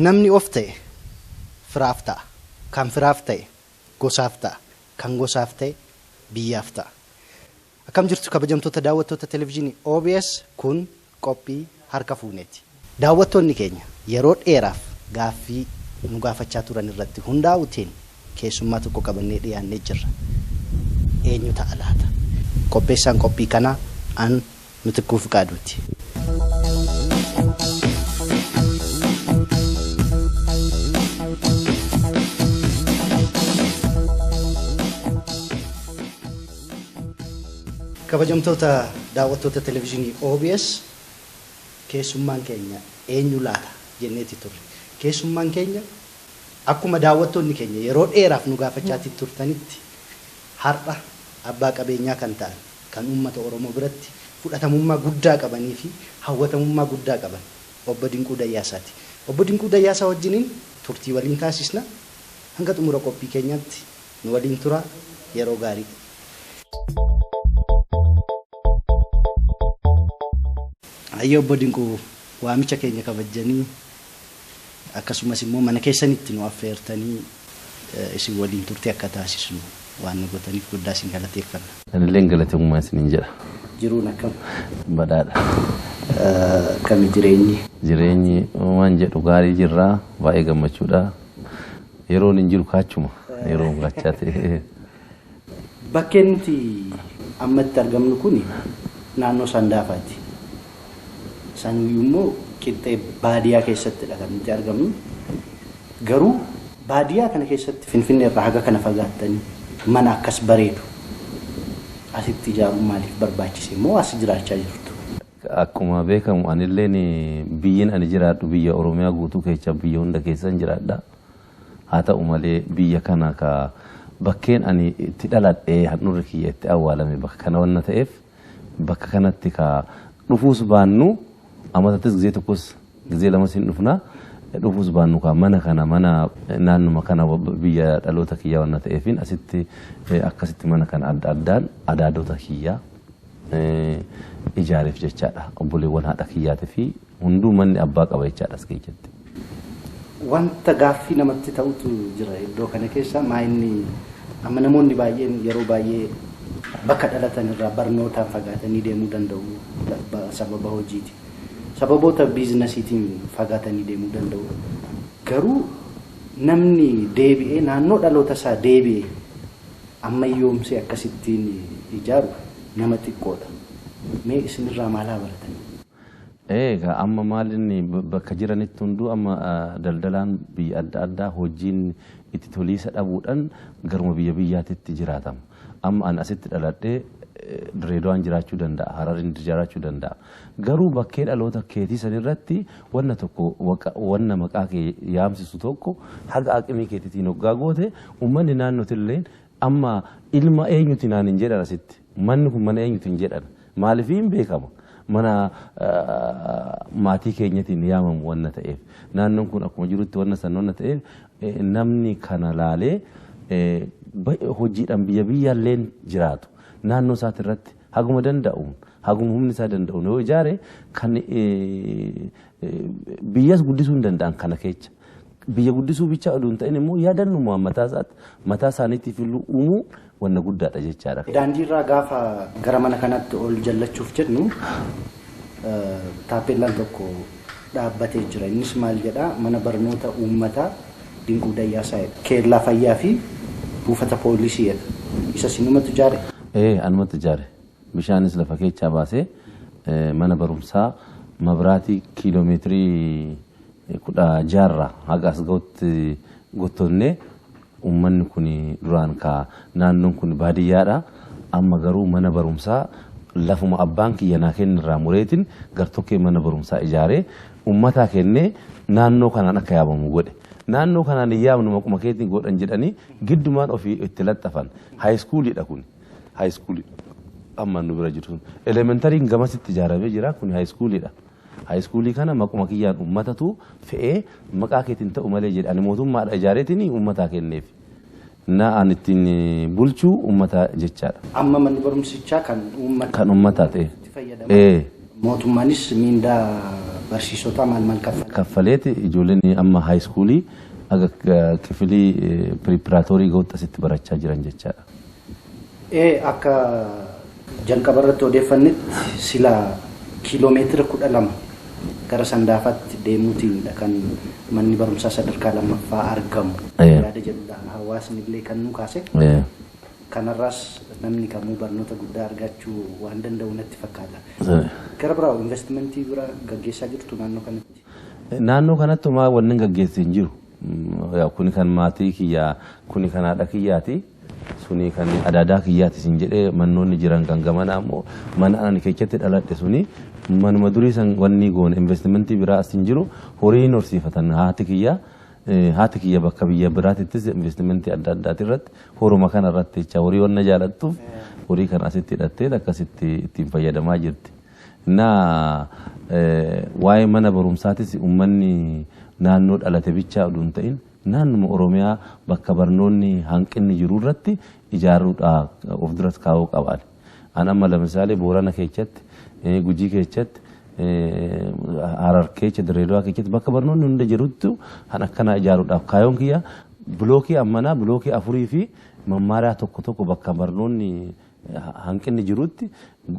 Namni of ta'e firaaf ta'a. Kan firaaf ta'e gosaaf ta'a. Kan gosaaf ta'e biyyaaf ta'a. Akkam jirtu kabajamtoota daawwattoota televizyiinii OBS, kun qophii harka fuuneeti. Daawwattoonni keenya yeroo dheeraaf gaaffii nu gaafachaa turan irratti hundaa'uutiin keessummaa tokko qabannee dhiyaannee jirra. Eenyu ta'a laata? Qopheessaan qophii kanaa an Mitikkuu Fiqaaduuti. Kabajamtoota daawwattoota televizyiinii OBS, keessummaan keenya eenyu laata jenneeti turre. Keessummaan keenya akkuma daawwattoonni keenya yeroo dheeraaf nu gaafachaatii turtanitti har'a abbaa qabeenyaa kan ta'an, kan uummata Oromoo biratti fudhatamummaa guddaa qabanii fi hawwatamummaa guddaa qaban Obbo Dinquu Dayyaasaati. Obbo Dinquu Dayyaasaa wajjiniin turtii waliin taasisna. Hanga xumura qophii keenyaatti nu waliin turaa, yeroo gaarii. Hayyee Obbo Dinquu, waamicha keenya kabajjanii akkasumas immoo mana keessanitti nu affeertanii isin waliin turtii akka taasisnu waan nu gootaniif guddaa isin galateeffanna. Anilleen galateeffummaa isiniin jedha. Jiruun akkam? Badhaadha. Akkami jireenyi? Jireenyi waan jedhu gaarii jirraa, baay'ee gammachuudha. Yeroon hin jiru kaachuma. Yeroon kaachaa ta'e. Bakkeen nuti amma itti argamnu kun naannoo Sandaafaati. Saniyyuu immoo qixxee baadiyyaa keessattidha kan nuti argamnu. Garuu baadiyyaa kana keessatti Finfinnee irraa haga kana fagaattanii mana akkas bareedu asitti ijaaruun maaliif barbaachise, moo as jiraachaa jirtu? Akkuma beekamu anilleen biyyin ani jiraadhu biyya Oromiyaa guutuu keessa, biyya hunda keessan jiraadha. Haa ta'u malee biyya kana ka bakkeen ani itti dhaladhee handhurri kiyya itti awwaalame bakka kana wanna ta'eef, bakka kanatti ka dhufuus baannu amatattis gizee tokkos gizee lamas hin dhufna. Dhufuus baannu ka mana kana, mana naannuma kana, biyya dhaloota kiyyaa wanna ta'eefin asitti akkasitti mana kana adda addaan adaadota kiyyaa ijaareef jechaadha. Obboleewwan haadha kiyyaatii fi hunduu manni abbaa qaba jechaadha as keessatti. Wanta gaaffii namatti ta'utu jira iddoo kana keessa. Maa inni amma namoonni baay'een yeroo baay'ee bakka dhalatan irraa barnootaan fagaatanii deemuu danda'u sababa hojiiti. Sababoota biizinasiitiin fagaatanii deemuu danda'u. Garuu namni deebi'ee naannoo dhaloota isaa deebi'ee ammayyoomsee akkasittiin ijaaru nama xiqqoodha. Mee isinirraa maal haa baratan? Egaa amma maal inni bakka jiranitti hunduu amma daldalaan biyya adda addaa hojiin itti toliisa dhabuudhaan garuma biyya biyyaatitti jiraatama. Amma ani asitti dhaladhee Direedawaan jiraachuu danda'a, Harariin jiraachuu danda'a. Garuu bakkee dhaloota keetii sanirratti wanna tokko, wanna maqaa kee yaamsisu tokko haga aqimii keetiitiin hoggaa goote, uummanni naannootillee amma ilma eenyuti naan hin jedhan asitti. Manni kun mana eenyuti hin jedhan. Maaliif hin beekama. Mana maatii keenyatiin yaamamu wanna ta'eef. Naannoon kun akkuma jirutti wanna san wanna ta'eef, namni kana laalee hojiidhaan biyya biyyaalleen jiraatu. Naannoo isaati irratti haguma danda'uun, haguma humni isaa danda'uun yoo ijaare, kan biyyas guddisuu hin danda'an kana keessa. Biyya guddisuu bichaa oduu hin ta'in immoo yaadannuma mataa isaatti mataa isaaniitiif illee uumuu wanna guddaadha jechaadha. Daandii irraa gaafa gara mana kanatti ol jallachuuf jennu taappeellaan tokko dhaabbatee jira. Innis maal jedhaa? Mana barnoota uummataa Dinquu Dayyaasaa jedha. Keellaa fayyaa fi buufata poolisii jedha. Isa sinumatu ijaare? Ee, anumatu ijaare. Bishaanis lafa keessaa baasee, mana barumsaa mabraatii kiiloomeetirii 16rraa haga as ga'utti gottonnee, uummanni kun duraan ka naannoon kun baadiyyaadha. Amma garuu mana barumsaa lafuma abbaan kiyya naa kennirraa mureetiin gartokkee mana barumsaa ijaaree uummataa kennee naannoo kanaan akka yaamamu godhe. Naannoo kanaan hin yaamnu, maquma keetiin godhan jedhanii giddumaan ofii itti laxxafan. Haayiskuuliidha kun. Haayiskuulii amma nu bira jiru sun. Elementaryiin gamasitti ijaaramee jira, kun haayiskuuliidha. Haayiskuulii kana maquma kiyyaan uummatatu fe'ee maqaa keetiin ta'u malee jedhe, ani mootummaadha ijaareetiin uummataa kenneef. Na an ittiin bulchuu uummata jechaadha. Amma manni barumsichaa kan uummata Kan uummataa ta'e. itti fayyadaman. Mootummaanis miindaa Barsiisota maal maal kaffala? Kaffaleeti ijoolleen amma haayiskuulii aga kifilii piriipiraatoorii gahutti asitti barachaa jiran jechaadha. Akka jalqaba irratti odeeffannetti sila kiiloomeetira 12 gara Sandaafaatti deemuutiinidha kan manni barumsaa sadarkaa lammaffaa argamu. Yaada jedhudha hawaasni illee kan nu kaase. Kanarraas namni kamuu barnoota guddaa argachuu waan danda'u natti fakkaata. Gara biraa investimentii biraa gaggeessaa jirtu naannoo kanatti? Naannoo kanatti homaa wanni gaggeessee hin jiru. Kuni kan maatii kiyyaa, kuni kan haadha kiyyaati. Suni kan adaadaa kiyyaati sin jedhee mannoonni jiran kan gamanaa immoo mana ani keessatti dhaladhe suni manuma durii san wanni goone investimentii biraa as hin jiru horiin horsiifatan haati kiyyaa. Haati kiyya bakka biyya biraatittis investimentii adda addaati irratti horuma kana irratti jecha horii wanna jaalattuuf horii kana asitti hidhattee akkasitti ittiin fayyadamaa jirti. Innaa waa'ee mana barumsaatis uummanni naannoo dhalate bichaa oduu hin ta'in naannuma Oromiyaa bakka barnoonni hanqinni jiru irratti ijaaruudhaa of duras kaa'uu qaban. An amma lamisaalee Boorana keessatti, Gujii keessatti, Harar keessa, Dirreedawaa keessatti bakka barnoonni hunda jirutti kan akkanaa ijaaruudhaaf kaayoon kiyya bilookii ammanaa bilookii 4 fi mammaaraa tokko tokko bakka barnoonni hanqinni jirutti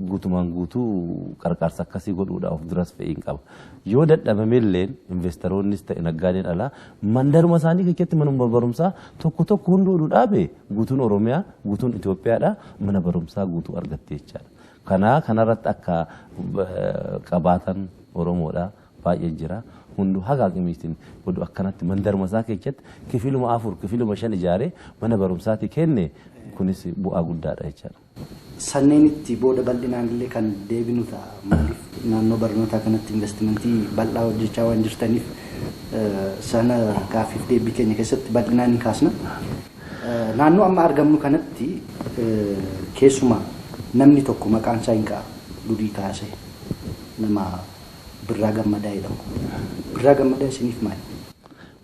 guutumaan guutuu qarqaarsa akkasii godhuudhaaf of duras fe'iin qaba. Yoo dadhabamellee investoroonnis ta'e naggaadeen alaa mandaruma isaanii keessatti manuma barumsaa tokko tokko hunduu dhaabe guutuun Oromiyaa guutuun Itoophiyaadha mana barumsaa guutuu argatte jechaadha. Kanaa kanarratti akka qabaatan Oromoodha baay'ee jira. Hunduu haga aqimiitiin godhu akkanatti mandaruma isaa keessatti kifiluma 4 kifiluma 5 ijaaree mana barumsaati kenne kunis bu'aa guddaadha jechaadha. Sanneenitti booda bal'inaan illee kan deebinu ta'a. Maaliif naannoo barnootaa kanatti investimentii bal'aa hojjechaa waan jirtaniif sana gaaffiif deebii keenya keessatti bal'inaan ni kaasna. Naannoo amma argamnu kanatti keessumaa namni tokko maqaan isaa hin ka'a durii kaasee nama Birraa Gammadaa jedhamu. Birraa Gammadaa isiniif maali?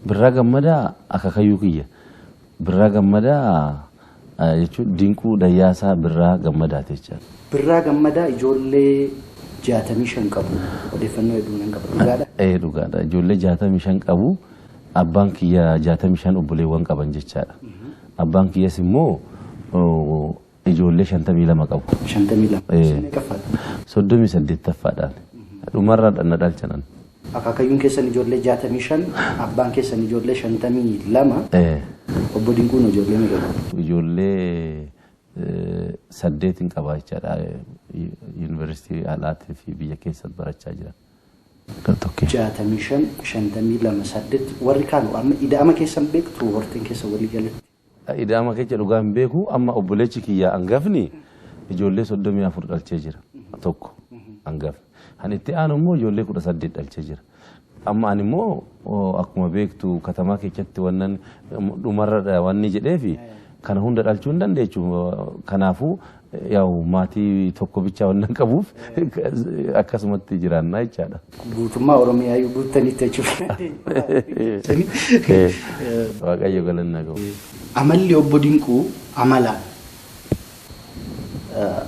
Birraa Gammadaa akaakayyuu kiyya. Birraa Gammadaa jechuun Dinquu Dayyaasaa Birraa Gammadaati jechaadha. Birraa Gammadaa ijoollee 65 qabu. Odeeffannoo hedduu nan qaba. Dhugaadha? Dhugaadha. Ijoollee 65 qabu. Abbaan kiyya 65 obboleewwan qaban jechaadha. Abbaan kiyyas immoo ijoollee 52 qabu. 52. Isin meeqaffaadha? 38ffaadhaan. Dhumarraa na dhalchanan. Akaakayyuun keessan ijoollee 65, abbaan keessan ijoollee 52. Obbo Dinquun ijoollee meeqa qabu? Ijoollee 8 hin qaba jechaadha. Yuunivarsiitii alaatii fi biyya keessatti barachaa jiran. 65, 52, 8 warri kaan amma ida'ama keessan beektu horteen keessa walii galatti? Ida'ama keessa dhugaa hin beeku amma obboleechi kiyya hangafni ijoollee 34 dhalchee jira. Tokko hangafni. Kan itti aanu immoo ijoollee 18 dhalchee jira. Amma ani immoo akkuma beektu katamaa keessatti wannan dhumarra wanni jedheefi kana hunda dhalchuu hin dandeechu. Kanaafuu yaa'u maatii tokko bichaa wannan qabuuf akkasumatti jiraannaa jechaadha. Guutummaa Oromiyaa iyyuu guuttanitti jechuudha. Waaqayyo galannaa qabu. Amalli obbo Dinquu amalaan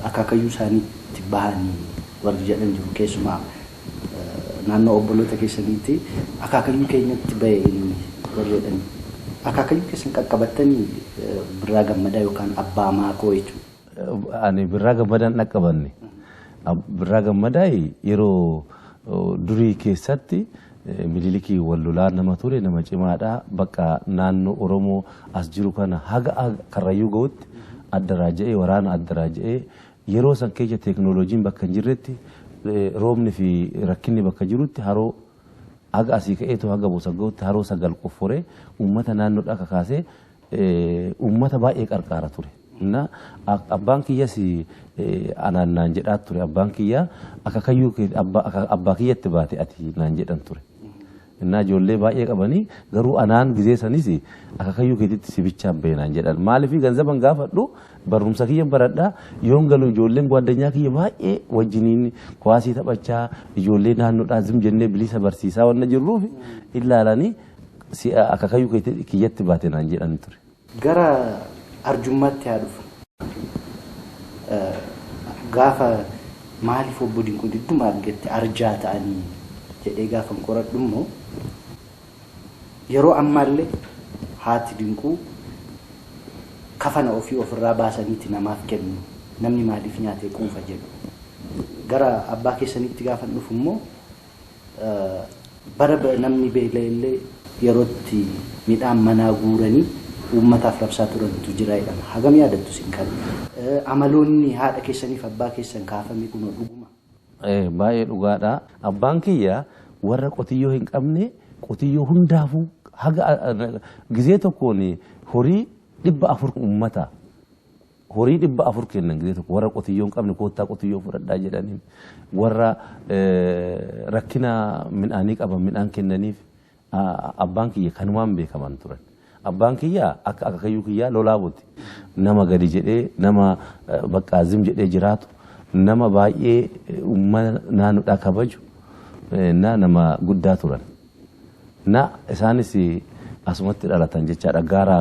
akaakayyuu isaaniitti bahanii warri jedhan jiru keessumaa naannoo obboloota keessaniitti akaakayyuu keenyatti bahe inni warri jedhan. Akaakayyuu keessan qaqqabattanii Birraa Gammadaa yookaan Abbaa Maakoo jechuudha. Ani Birraa Gammadaan dhaqqabanne. Birraa Gammadaa yeroo durii keessatti Minilikii wal lolaa nama ture nama cimaadha. Bakka naannoo Oromoo as jiru kana haga Karrayyuu gahutti adda raaja'ee waraana adda raaja'ee yeroo san keessa teeknooloojiin bakka hin jirretti roobni fi rakkinni bakka jirutti haroo haga asii ka'eetu haga bosa gahutti haroo 9 qofforee uummata naannoodhaa kakaasee uummata baay'ee qarqaara ture. Na abbaan kiyyas anaan naan jedhaa ture. Abbaan kiyya akaakayyuu abbaa kiyyatti baate ati naan jedhan ture. Innaa ijoollee baay'ee qabanii garuu anaan gizee sanis akaakayyuu keetitti si bichaan bahe naan jedhan. Maaliif ganzaban gaafadhu barumsa kiyya baradhaa yoon galu ijoolleen gwaaddanyaa kiyya baay'ee wajjiniin kuwaasii taphachaa ijoollee naannoodhaa zim jennee bilisa barsiisaa wanna jirruuf ilaalanii si akaakayyuu kiyyatti baate naan jedhan ture. Gara arjummaatti haa dhufu. Gaafa maaliif obbo Dinquun idduma argatte arjaa ta'anii Jedhee gaafan qoradhu immoo yeroo ammaallee haati Dinquu kafana ofii ofirraa baasaniiti namaaf kennu, namni maaliif nyaatee quufa jedhu. Gara abbaa keessanitti gaafan dhufu immoo bara namni beela'ellee yerootti midhaan manaa guuranii uummataaf rabsaa turantu jira jedhama. Hagam yaadattu isin kan? Amaloonni haadha keessaniif abbaa keessan kaafame kunoo dhuguma? Baay'ee dhugaadha. Abbaan kiyya warra qotiyyoo hin qabne qotiyyoo hundaafuu haga gizee tokkoon horii 400 uummata horii 400 kennan gizee tokko warra qotiyyoo hin qabne koottaa qotiyyoo fudhadhaa jedhaniin warra rakkina midhaanii qaban midhaan kennaniif abbaan kiyya kanumaan beekaman turan. Abbaan kiyya akka akaakayyuu kiyyaa lolaa buti. Nama gadi jedhee nama bakka zim jedhee jiraatu nama baay'ee uummata naannoodhaa kabaju na nama guddaa turan. Na isaanis asumatti dhalatan jechaadha. Gaara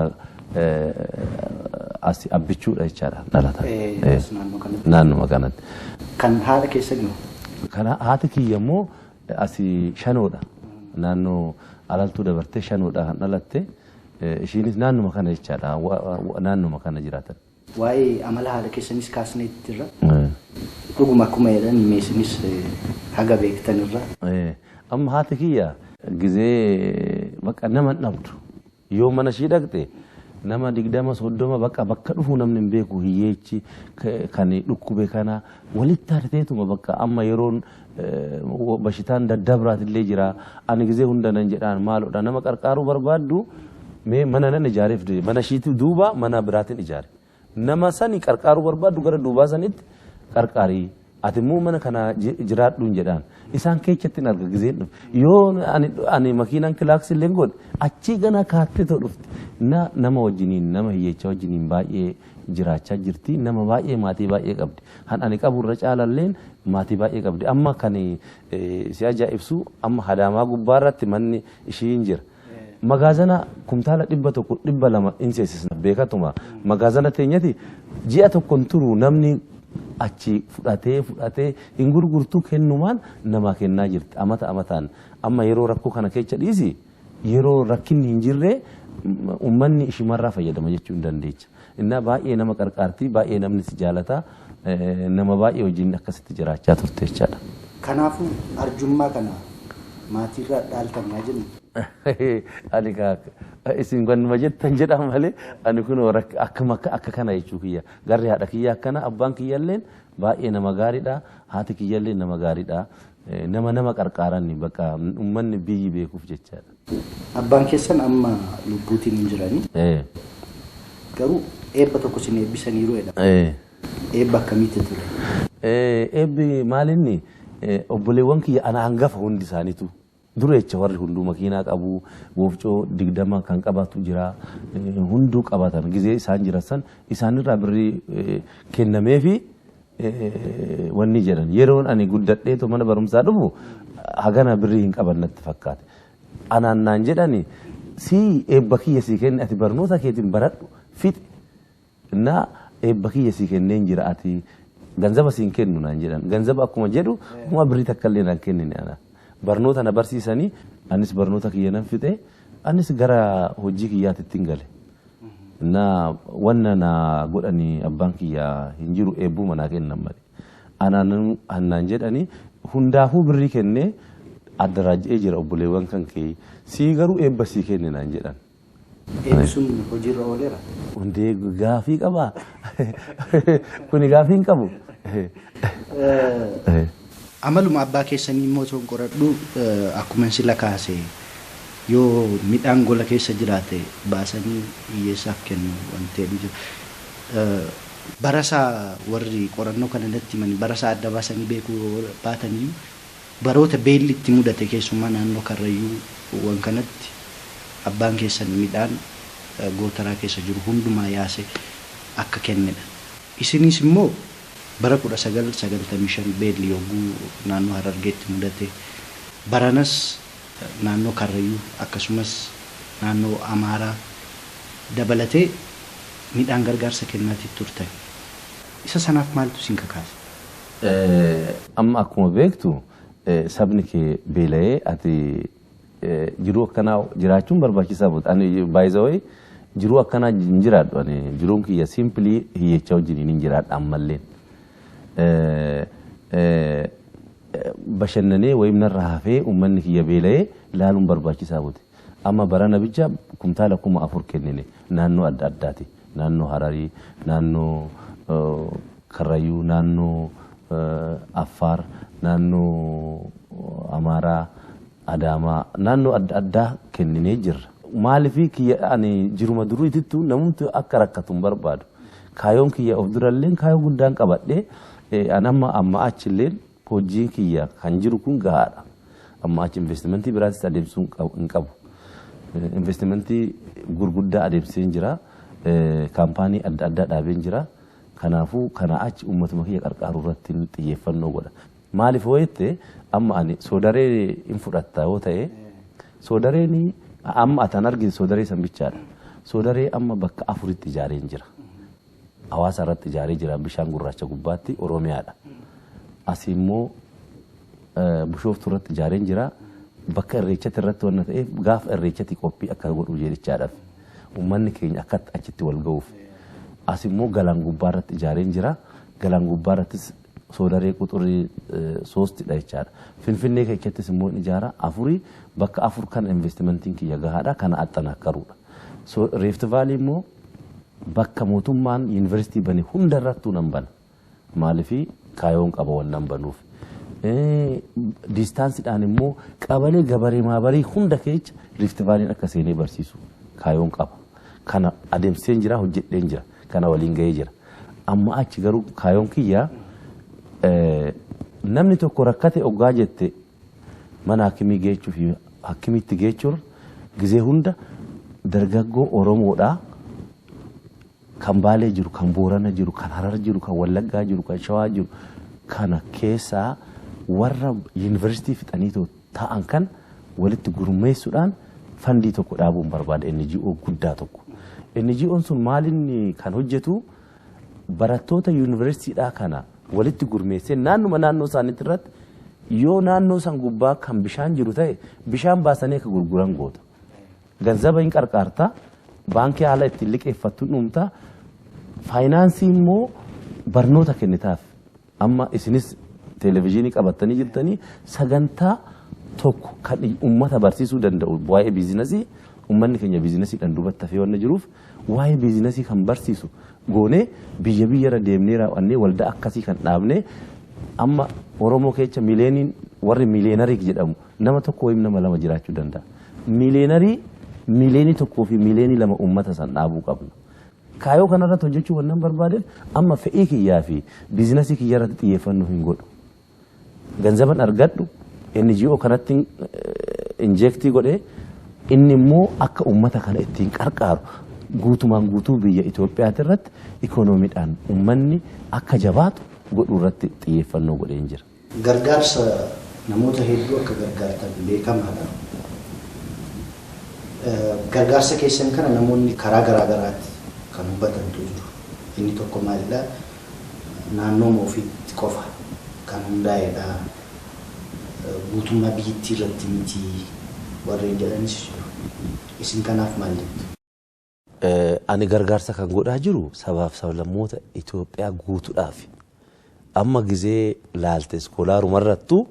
as abbichuudha jechaadha dhalatan. Naannuma kanatti. Kan haadha keessanii? Kan haati kiyya immoo asii shanoodha. Naannoo alaltuu dabartee shanoodha kan dhalatte. Ishiinis naannuma kana jechaadha. Naannuma kana jiraatan. Waa'ee amala haadha keessanis kaasnee jirra. Dhuguma akkuma jedhan meesinis haga beektanirra. Amma haati kiyya gizee bakka nama hin dhabdu. Yoo mana ishii dhaqxe nama 20 30 bakka bakka dhufu namni hin beeku hiyyeechi kan dhukkube kana walitti harteetuma bakka amma yeroon bashitaan daddabraatillee jira. Ani gizee hunda nan jedhaan maaloodha nama qarqaaruu barbaaddu mee mana nan ijaareef mana ishiitti duuba mana biraatiin ijaare. Nama sani qarqaaruu barbaaddu gara duubaa sanitti qarqaarii. Ati immoo mana kana jiraadhuun jedhaan. Isaan keessatti hin arga gizeen dhufe. Yoo ani makiinaan kilaaksii illee godhe achii gana kaattee too dhufte. Na nama wajjiniin nama hiyyeechaa wajjiniin baay'ee jiraachaa jirti. Nama baay'ee maatii baay'ee qabdi. Han ani qabu irra caalalleen maatii baay'ee qabdi. Amma kan si ajaa'ibsu amma Hadaamaa gubbaarratti manni ishiin jira. Magaazana kumtaala 100 200 hin seensisna beekatuma. Magaazana teenyati ji'a tokkoon turu namni achi fudhatee fudhatee hin gurgurtuu kennumaan namaa kennaa jirti. Amata amataan amma yeroo rakkoo kana keessa dhiisi yeroo rakkinni hin jirre uummanni ishimarraa fayyadama jechuu hin dandeecha. Innaa baay'ee nama qarqaartii baay'ee namni si jaalata nama baay'ee wajjin akkasitti jiraachaa turte jechaadha. Kanaafuu arjummaa kana maatiirraa dhaaltan yaa jennu. Ani isin wanuma jettan jedhan malee ani kun akka kana jechuu kiyya. Garri haadha kiyya akkana abbaan kiyyalleen baay'ee nama gaariidha. Haati kiyyalleen nama gaariidha. Nama nama qarqaaran bakka uummanni biyyi beekuuf jechaadha. Abbaan keessan amma lubbuutiin hin jirani. Garuu eebba tokko isin eebbisaniiru jedha. Eebba akkamiitti ture? Eebbi maalinni obboleewwan kiyya ana hangafa hundi isaaniitu. Dureecha warri hunduu makiinaa qabu, wofcoo 20 kan qabatu jira, hunduu qabatan gizee isaan jiran san isaanirraa birrii kennameefi wanni jedhan. Yeroon ani guddadheetu mana barumsaa dhufu hagana birrii hin qaban natti fakkaate. Anaan naan jedhani si eebba kiyya sii kenne ati barnoota keetiin baradhu fixi. Na eebba kiyya sii kenneen jira ati ganzaba siin kennu naan jedhan. Ganzaba akkuma jedhu kuma birrii takka illee naan kennine ana. Barnoota na barsiisanii anis barnoota kiyya nan fixe anis gara hojii kiyyaatti hin gale. Na wanna na godhanii abbaan kiyya hin jiru eebbuma naa kennan malee. Anaan annaan jedhanii hundaafuu birrii kennee addaraajee jira obboleewwan kan kee sii garuu eebba sii kenne naan jedhan. Eebbi sun hojiirra ooleera? Hundee gaafii qabaa? Kuni gaafii hin qabu. Amaluma abbaa keessanii immoo osoo qoradhu akkuma sila kaase yoo midhaan gola keessa jiraate baasanii hiyyeessaaf kennu wanti jedhu jira. Barasaa warri qorannoo kana natti himanii barasaa adda baasanii beekuu baatanii baroota beelli itti mudate keessumaa naannoo Karrayyuu waan kanatti abbaan keessan midhaan gootaraa keessa jiru hundumaa yaase akka kennedha. Isinis immoo bara 1995 beelli yogguu naannoo Harargeetti mudate baranas naannoo Karrayyuu akkasumas naannoo Amaaraa dabalatee midhaan gargaarsa kennaatii turtan. Isa sanaaf maaltu isin kakaase? Amma akkuma beektu Sabni kee beela'ee ati jiruu akkanaa jiraachuun barbaachisaa bu'u. Ani baay'ee jiruu akkanaa hin jiraadhu. Ani jiruun kiyya simply hiyyechaa wajjin hin jiraadha ammalleen. Bashannanee wayim narra hafee uummanni kiyya beela'ee ilaaluun barbaachisaa bu'u. Amma barana bicha kumtaala 4000 kennine naannoo adda addaati. Naannoo Hararii, naannoo Karrayyuu, naannoo Affaar, naannoo Amaaraa, Adaamaa, naannoo adda addaa kenninee jirra. Maaliif kiyya ani jiruma duruu itittuu namumti akka rakkatu hin barbaadu. Kaayoon kiyya of durallee kaayoo guddaan qabadhee an amma achillee hojiin kiyya kan jiru kun gahaadha. Amma achi investimentii biraatis adeemsisuu hin qabu. Investimentii gurguddaa adeemsisee jira. Kaampaanii adda addaa dhaabeen jira. Kanaafuu kana achi uummatuma kiyya qarqaaruu irratti xiyyeeffannoo godha. Maaliif hoo jette amma ani soodaree hin fudhatta yoo ta'e soodareen amma atan argite soodaree san bichaadha. Soodaree amma bakka 4tti ijaareen jira. Hawaasa irratti ijaaree jira bishaan gurraacha gubbaatti Oromiyaadha. Asii immoo Bishooftuu irratti ijaareen jira. Bakka irreechatti irratti wanna ta'eef gaafa irreechatti qophii akka godhu jechaadhaaf. Uummanni keenya akka achitti wal ga'uuf. As immoo galaan gubbaa irratti ijaareen jira. Galaan gubbaa irrattis soodaree quxurii 3dha jechaadha. Finfinnee keessattis immoo ijaara 4 bakka 4 kan investimentiin kiyya gahaadha kana axxanaakkaruudha. Rift Valley immoo bakka mootummaan yuunivarsiitii bane hundarrattuu nan bana. Maaliif kaayoon qaba wannan banuuf. Diistaansiidhaan immoo qabalee gabaree maabarii hunda keessa Rift Valley'n akka seenee barsiisu kaayoon qaba. Kana adeemsiseen jira hojjedheen jira kana waliin gahee jira. Amma achi garuu kaayoon kiyya namni tokko rakkate oggaa jette mana hakimii geechuu fi hakimiitti geechuun gizee hunda dargaggoo Oromoodhaa kan Baalee jiru, kan Boorana jiru, kan Harar jiru, kan Wallaggaa jiru, kan Shawaa jiru kana keessaa warra yuunivarsiitii fixanii taa'an kan walitti gurmeessuudhaan fandii tokko dhaabuun barbaada NGO guddaa tokko. NGO'n sun maalinni kan hojjetu barattoota yuunivarsiitiidhaa kana walitti gurmeessee naannuma naannoo isaaniitti irratti yoo naannoo san gubbaa kan bishaan jiru ta'e bishaan baasanii akka gurguran goota. Ganzaba hin qarqaarta, baankii haala ittiin liqeeffattu dhuumta, faayinaansii immoo barnoota kennitaaf. Amma isinis televezyiinii qabattanii jirtanii sagantaa tokko kan uummata barsiisuu danda'u waa'ee biizinasii uummanni keenya biizinasiidhaan duubatti hafee waan jiruuf waa'ee biizinasii kan barsiisu goonee biyya biyyarra deemnee raawwannee waldaa akkasii kan dhaabnee amma Oromoo keessa miileeniin warri miileenarii jedhamu nama tokko wayim nama lama jiraachuu danda'a. Miileenarii miileenii 1 fi miileenii 2 uummata san dhaabuu qabna. Kaayoo kanarratti hojjechuu wannan barbaadeef amma fe'ii kiyyaa fi biizinasii kiyya irratti xiyyeeffannoo hin godhu. Ganzaban argadhu NGO kanatti injektii godhee inni immoo akka uummata kana ittiin qarqaaru guutumaan guutuu biyya Itoophiyaati irratti ikoonomiidhaan uummanni akka jabaatu godhuu irratti xiyyeeffannoo godhee hin jira. Gargaarsa namoota hedduu akka gargaartan beekamaadha. Gargaarsa keessan kana namoonni karaa garaa garaatti kan hubatantu jiru. Inni tokko maalidha? Naannoo ofiitti qofa kan hundaa'edha. Guutummaa biyyattii irratti miti warreen jedhanis jiru. Isin kanaaf maal jettu? Ani gargaarsa kan godhaa jiru sabaaf sablammoota Itoophiyaa guutuudhaaf. Amma gizee laalte iskoolaarumarrattuu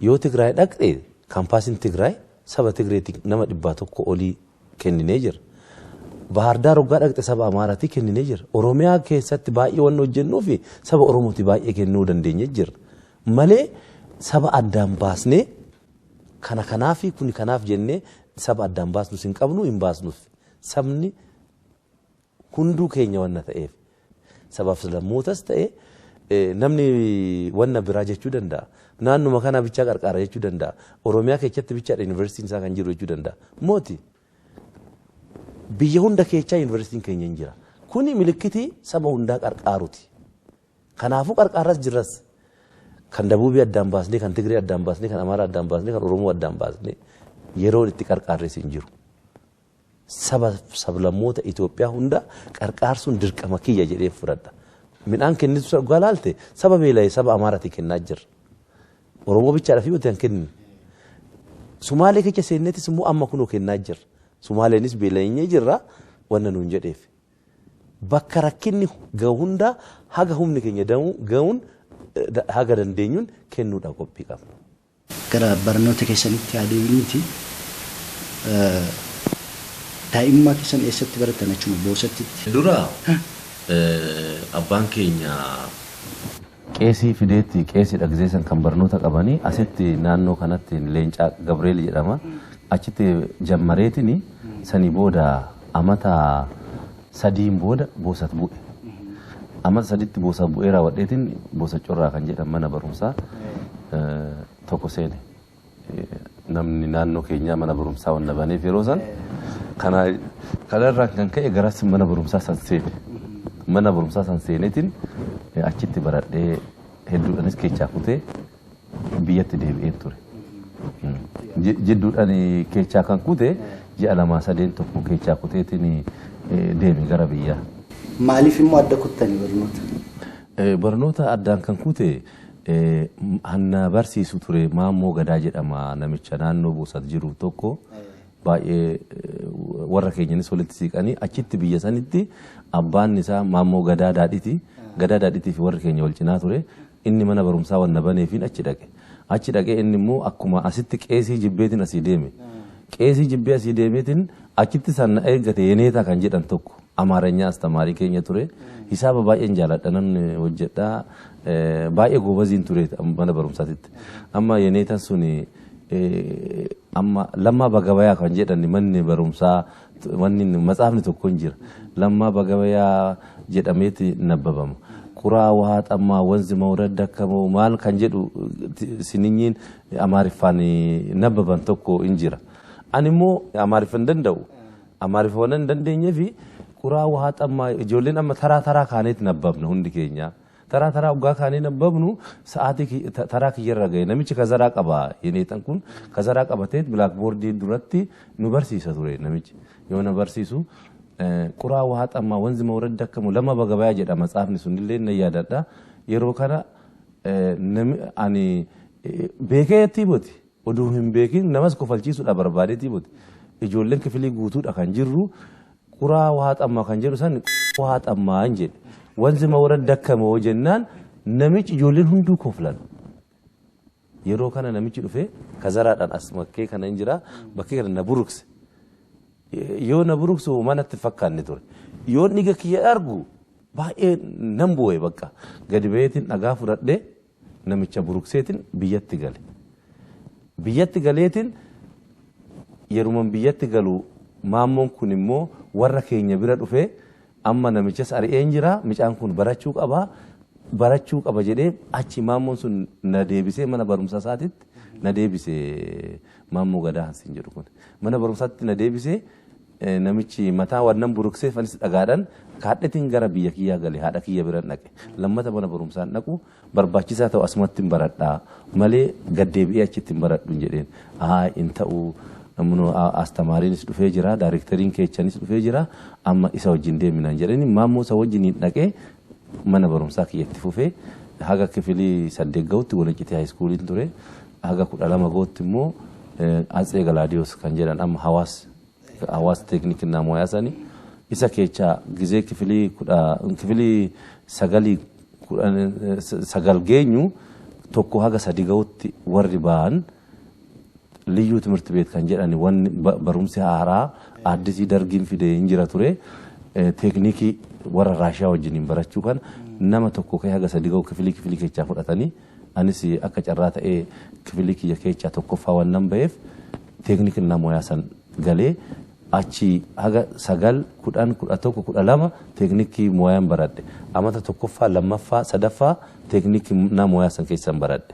yoo Tigraay dhaqxe kaampaasiin Tigraay saba Tigreetti nama 100 olii kenninee jira. Bahar Daar hoggaa dhaqxe saba Amaaraatii kenninee jira. Oromiyaa keessatti baay'ee waan hojjennuu fi saba Oromooti baay'ee kennuu dandeenye jira. Malee saba addaan baasnee kana kanaaf kuni kanaaf jennee saba addaan baasnus hin qabnu hin baasnus. Sabni hunduu keenya wanna ta'eef sabaaf sablammootas ta'e namni wanna biraa jechuu danda'a. Naannuma kana bichaa qarqaara jechuu danda'a. Oromiyaa keessatti bichaadha yuunivarsiitiin isaa kan jiru jechuu danda'a. Mooti biyya hunda keessaa yuunivarsiitiin keenya hin jira. Kuni milikitii saba hundaa qarqaaruti. Kanaafuu qarqaarras jirras. Kan Dabuubii addaan baasnee, kan Tigree addaan baasnee, kan Amaaraa addaan baasnee, kan Oromoo addaan baasnee yeroo itti qarqaarres hin jiru. Saba sablammoota Itoophiyaa hunda qarqaarsuun dirqama kiyya jedhee fudhadha. Midhaan kennitu dhugaa laalte saba beela'e saba Amaaraatii kennaa jirra. Oromoo bichaadhaaf yoo ta'an kenninu. Sumaalee keessa seenneetis immoo amma kunoo kennaa jirra. Sumaaleenis beela'inee jirra wanna nuun jedheef. Bakka rakkinni gahu hundaa haga humni keenya gahuun haga dandeenyuun kennuudha qophii qabna. Gara barnoota keessanitti adeemnuti. Daa'imummaa keessan eessatti baratan achuma Boosattitti? Dura abbaan keenya qeesii fideetti qeesii dhagzeessan kan barnoota qabanii asitti naannoo kanatti Leencaa Gabreel jedhama. Achitti jammareetiin sanii booda amata sadiin booda Boosat bu'e. Amata saditti Boosat bu'ee raawwadheetiin Boosat Corraa kan jedhamu mana barumsaa tokko seene. Namni naannoo keenyaa mana barumsaa waan baneef yeroo san kanarraa kan ka'e garas mana barumsaa san seene. Mana barumsaa san seeneetiin achitti baradhee hedduudhaanis keechaa kutee biyyatti deebi'ee ture. Jidduudhaan keechaa kan kute ji'a 2 3 tokko keechaa kuteetiin deeme gara biyyaa. Maaliif immoo adda kuttanii barnoota? Barnoota addaan kan kute hanna barsiisu ture Maammoo Gadaa jedhama namicha naannoo Boosat jiru tokko baay'ee warra keenyanis walitti siiqanii achitti biyya sanitti abbaan isaa Maammoo Gadaa Daadhiti. Gadaa Daadhitii fi warri keenya wal cinaa ture. Inni mana barumsaa wanna baneefiin achi dhaqe. Achi dhaqee inni immoo akkuma asitti qeesii jibbeetiin asii deeme. Qeesii jibbee asii deemeetiin achitti san eeggate Yeneetaa kan jedhan tokko Amaaranyaa astamaarii keenya ture. Hisaaba baay'een jaaladha namni hojjedhaa baay'ee goobaziin ture mana barumsaatitti. Amma Yeneetaan suni amma Lammaa Bagabayaa kan jedhan manni barumsaa manni matsaafni tokko hin jira. Lammaa Bagabayaa jedhameeti nabbabama. Quraa waa xammaa wanzi mawrad dakkamoo maal kan jedhu sininyiin Amaariffaan nabbaban tokko hin jira. Ani immoo Amaariffa hin danda'u. Amaariffa waan hin dandeenyee fi quraa waa xammaa ijoolleen amma taraa taraa kaaneeti nabbabna hundi keenya. Taraa taraa dhugaa kaanee nabbabnu sa'aatii taraa kiyyarra ga'e namichi kazaraa qaba Yeneetan kun kazaraa qabateet bilaakboordii duratti nu barsiisa ture namichi. Yoo na barsiisu quraa waa xammaa wanzi mawrad dakkamu Lammaa Bagabayaa jedha matsaafni sunillee na yaadadha. Yeroo kana ani beekeetti booti oduu hin beekin namas kofalchiisuudha barbaadeetti booti. Ijoolleen kifilii guutuudha kan jirru quraa waa xammaa kan jedhu san waa xammaa hin jedhe. Wanzi mawrad dakkamoo jennaan namichi ijoolleen hunduu koflan. Yeroo kana namichi dhufe kazaraadhaan as bakkee kana hin jira bakkee kana na burukse. Yoo na buruksu manatti fakkaanne ture. Yoo dhiiga kiyya argu baay'ee nan bu'e bakka. Gadi ba'eetiin dhagaa fudhadhee namicha burukseetiin biyyatti gale. Biyyatti galeetiin yeruman biyyatti galu maammoon kun immoo warra keenya bira dhufee amma namichas ari'een jira micaan kun barachuu qaba jedhee achi maammoon sun na deebisee mana barumsa isaatitti na deebisee Maammoo Gadaa Hansiin jedhu kun mana barumsaatti na deebisee namichi mataa wannan burukseef anis dhagaadhaan kaadhetiin gara biyya kiyyaa gale haadha kiyya bira dhaqe lammata mana barumsaan dhaqu barbaachisaa ta'u asumatti hin baradhaa malee gaddeebi'ee achitti hin baradhu hin jedheen haa hin ta'u namni astamaariinis dhufee jira daayirektariin keechanis dhufee jira amma isa wajjin deeminaan jedhanii maammoo isa wajjin hin dhaqee mana barumsaa kiyyatti fufee haga kifilii 8 ga'utti Walancitee haayiskuuliin ture haga 12 ga'utti immoo Atsee Galaadiyoos kan jedhan amma hawaas teeknikinaa mooyaa sanii isa keechaa gizee kifilii 9 9 geenyu 1 haga 3 ga'utti warri ba'an liyyuu timirti beet kan jedhan wanni barumsi haaraa addisii dargiin fide hin jira ture teeknikii warra Raashiyaa wajjiniin barachuu kan nama tokko ka'ee haga 3 ga'u kifilii keechaa fudhatanii anis akka carraa ta'ee kifilii kiyya keechaa tokkoffaa waan nan ba'eef teeknikinaa mooyaa san galee achi haga 9 10 11 12 teeknikii mooyaan baradhe amata tokkoffaa lammaffaa sadaffaa teeknikii mooyaa san keessan baradhe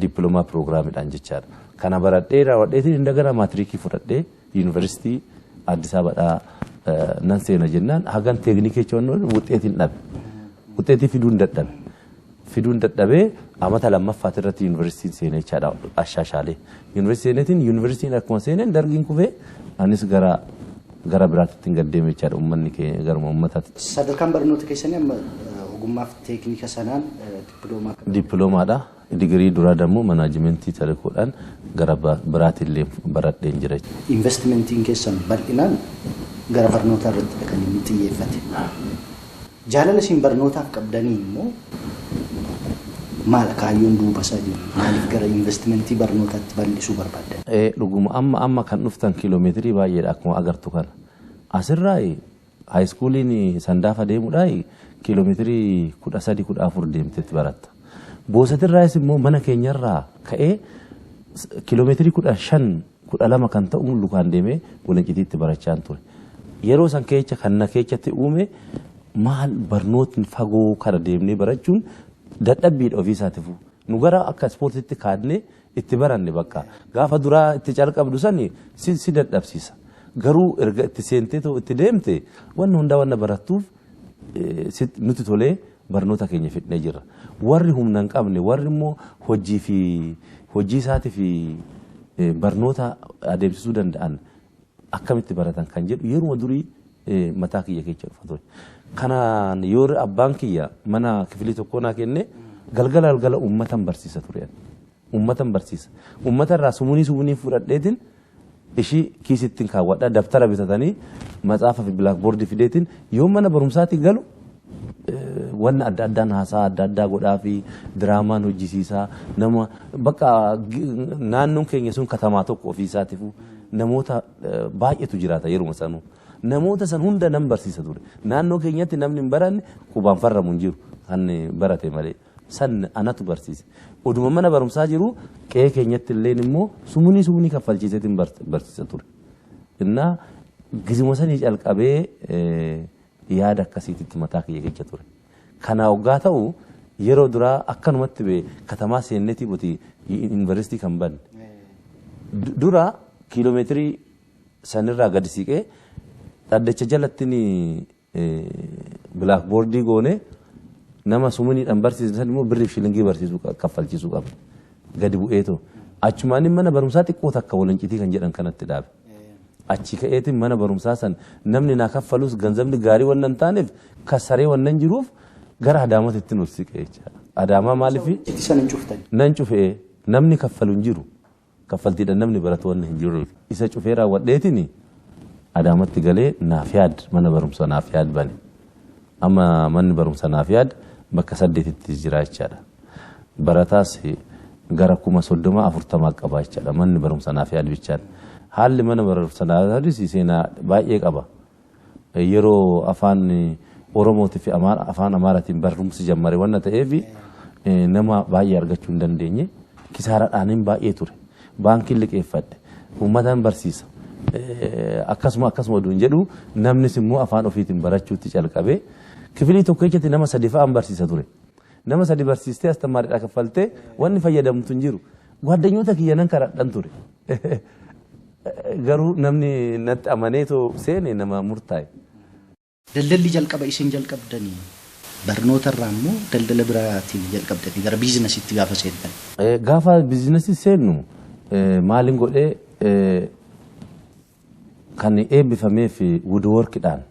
dippiloomaa piroogiraamiidhaan jechaadha. Kana baradhee raawwadheetiin indagana maatirikii fudhadhee yuunivarsiitii Addis Ababaa nan seena jennaan hagan teeknikii jechuun wuxeetiin dhabe. Wuxeetii fiduun dadhabe. Fiduun dadhabee amata lammaffaati irratti yuunivarsiitiin seenee jechaadha ashaashaalee. Yuunivarsiitii seeneetiin yuunivarsiitiin akkuma seeneen dargiin kufee anis gara biraatti gad deeme jechaadha uummanni keenya garuma uummataatti. Sadarkaan barnoota keessanii amma ogummaaf teeknika sanaan dippiloomaa. Dippiloomaadha. Digirii duraa dammoo manaajimentii telekoodhaan gara biraatillee baradheen jira. Investimentiin keessan bal'inaan gara barnootaa irratti kan inni xiyyeeffate. Jaalala isin barnootaaf qabdanii immoo maal kaayyoon duuba isaa jiru? Maaliif gara investimentii barnootaatti bal'isuu barbaaddan? Dhuguma amma kan dhuftan kiiloomeetirii baay'eedha akkuma agartu kana. Asirraa haayiskuuliin Sandaafa deemuudhaa kiiloomeetirii 13 14 deemteetti baratta. Boosatirraayis immoo mana keenyarraa ka'ee kiiloomeetirii 15 12 kan ta'u lukaan deemee Walancitiitti barachaa ture. Yeroo san keessa kan na keessatti uume maal barnootni fagoo kana deemnee barachuun dadhabbiidha ofii isaatiifuu. Nu gara akka ispoortiitti kaadnee itti baranne bakka. Gaafa duraa itti calqabdu sani si dadhabsiisa. Garuu erga itti seentee itti deemte wanni hundaa wanna barattuuf nuti tolee barnoota keenya fidnee jirra. Warri humna hin qabne warri immoo hojii fi hojii isaatii fi barnoota adeemsisuu danda'an akkamitti baratan kan jedhu yeruma durii mataa kiyya keessa dhufa ture. Kanaan yoo abbaan kiyya mana kifilii tokkoo naa kenne galgala galgala uummatan barsiisa ture. Uummatan barsiisa. Uummata irraa sumunii fudhadheetiin ishii kiisittiin kaawwadha dabtara bitatanii matsaafa fi bilaakboordii fideetiin yoo mana barumsaatti galu wanna adda addaan haasaa adda addaa godhaa fi diraamaan hojjisiisaa nama bakka naannoon keenya sun katamaa tokko ofii isaatiifuu namoota baay'eetu jiraata yeruma sanuu. Namoota san hunda nan barsiisa ture. Naannoo keenyatti namni hin baranne qubaan farramu hin jiru kan barate malee. San anatu barsiise. Oduma mana barumsaa jiru qe'ee keenyatti illeen immoo sumunii kaffalchiiseetiin barsiisa ture. Innaa gizima sanii calqabee yaada akkasiitti mataa kiyya keessa ture. Kana hoggaa ta'u yeroo duraa akkanumatti katamaa seennetii buti yuunivarsiitii kan banne. Dura kiiloomeetirii sanirraa gadi siqee dhaddacha jalatti bilaakboordii goone nama sumuniidhaan barsiisan immoo birriif shilingii barsiisuu kaffalchiisuu qaba. Gadi bu'eetoo. Achumaan mana barumsaa xiqqoo takka Walancitii kan jedhan kanatti dhaabe. Achi ka'eetiin mana barumsaa san namni naa kaffalus ganzabni gaarii wannan hin taaneef kasaree wannan jiruuf gara Adaamaatti nuuf siqe jechaadha. Adaamaa maaliif? Itti san hin cuftani. Nan cufee namni kaffalu hin jiru. Kaffaltiidhaan namni baratu waan hin jiru. Isa cufee raawwadheetiin Adaamatti galee naaf yaad mana barumsaa naaf yaad bane. Amma manni barumsaa naaf yaad bakka 8tti jira jechaadha. Barataas gara 30,000 40,000 qaba jechaadha manni barumsaa naaf yaad bichaadha. Haalli mana barumsaa naaf yaadis seenaa baay'ee qaba. Yeroo afaan Oromootii fi afaan Amaaraatiin barumsi jammare waan ta'eef nama baay'ee argachuu hin dandeenye kisaaraadhaan baay'ee ture. Baankiin liqeeffadhe uummataan barsiisa. Akkasuma oduun jedhu namnis immoo afaan ofiitiin barachuutti calqabe kifilii tokko keessatti nama 3 fa'aan barsiisa ture. Nama 3 barsiistee astamaariidhaa kaffaltee wanni fayyadamtu hin jiru. Gwaaddanyoota kiyya nan karadhan ture. Garuu namni natti amaneetoo seene nama murtaa'e. Daldalli jalqaba isin jalqabdanii barnoota irraa immoo daldala biraatiin jalqabdanii gara biizinasiitti gaafa seentan. Gaafa biizinasii seennu maaliin godhee kan eebbifamee fi wuudworkidhaan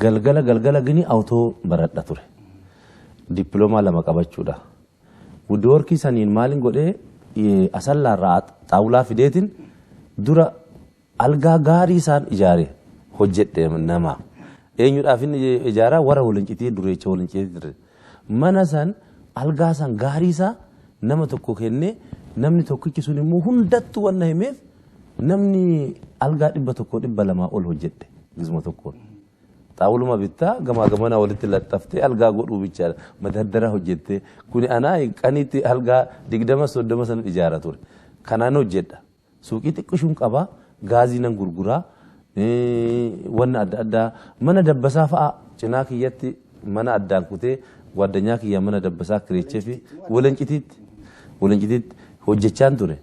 galgala galgala gini awutoo baradha ture. Dippiloomaa 2 qabachuudha. Wuudworkii saniin maaliin godhee asallaarraa xaawulaa fideetiin dura algaa gaarii isaan ijaare hojjedhe nama. Eenyuudhaaf inni ijaaraa warra Walancitii dureecha Walancitii ture. Mana san algaa san gaarii isaa nama tokko kennee namni tokkichi sun immoo hundattuu wanna himeef namni algaa 100 200 ol hojjedhe gizma tokkoon. Xaawuluma bittaa gamaa gamanaa walitti laxxaftee algaa godhuu bichaadha. Madaddara hojjettee kuni anaa qaniitti algaa 20 30 sana ijaara ture. Kanaan hojjedha. Suuqii xiqqishuun qabaa gaazii nan gurguraa wanna adda addaa mana dabbasaa fa'a cinaa kiyyatti mana addaan kutee gwaaddanyaa kiyya mana dabbasaa kireechee fi Walancitiitti hojjechaan ture.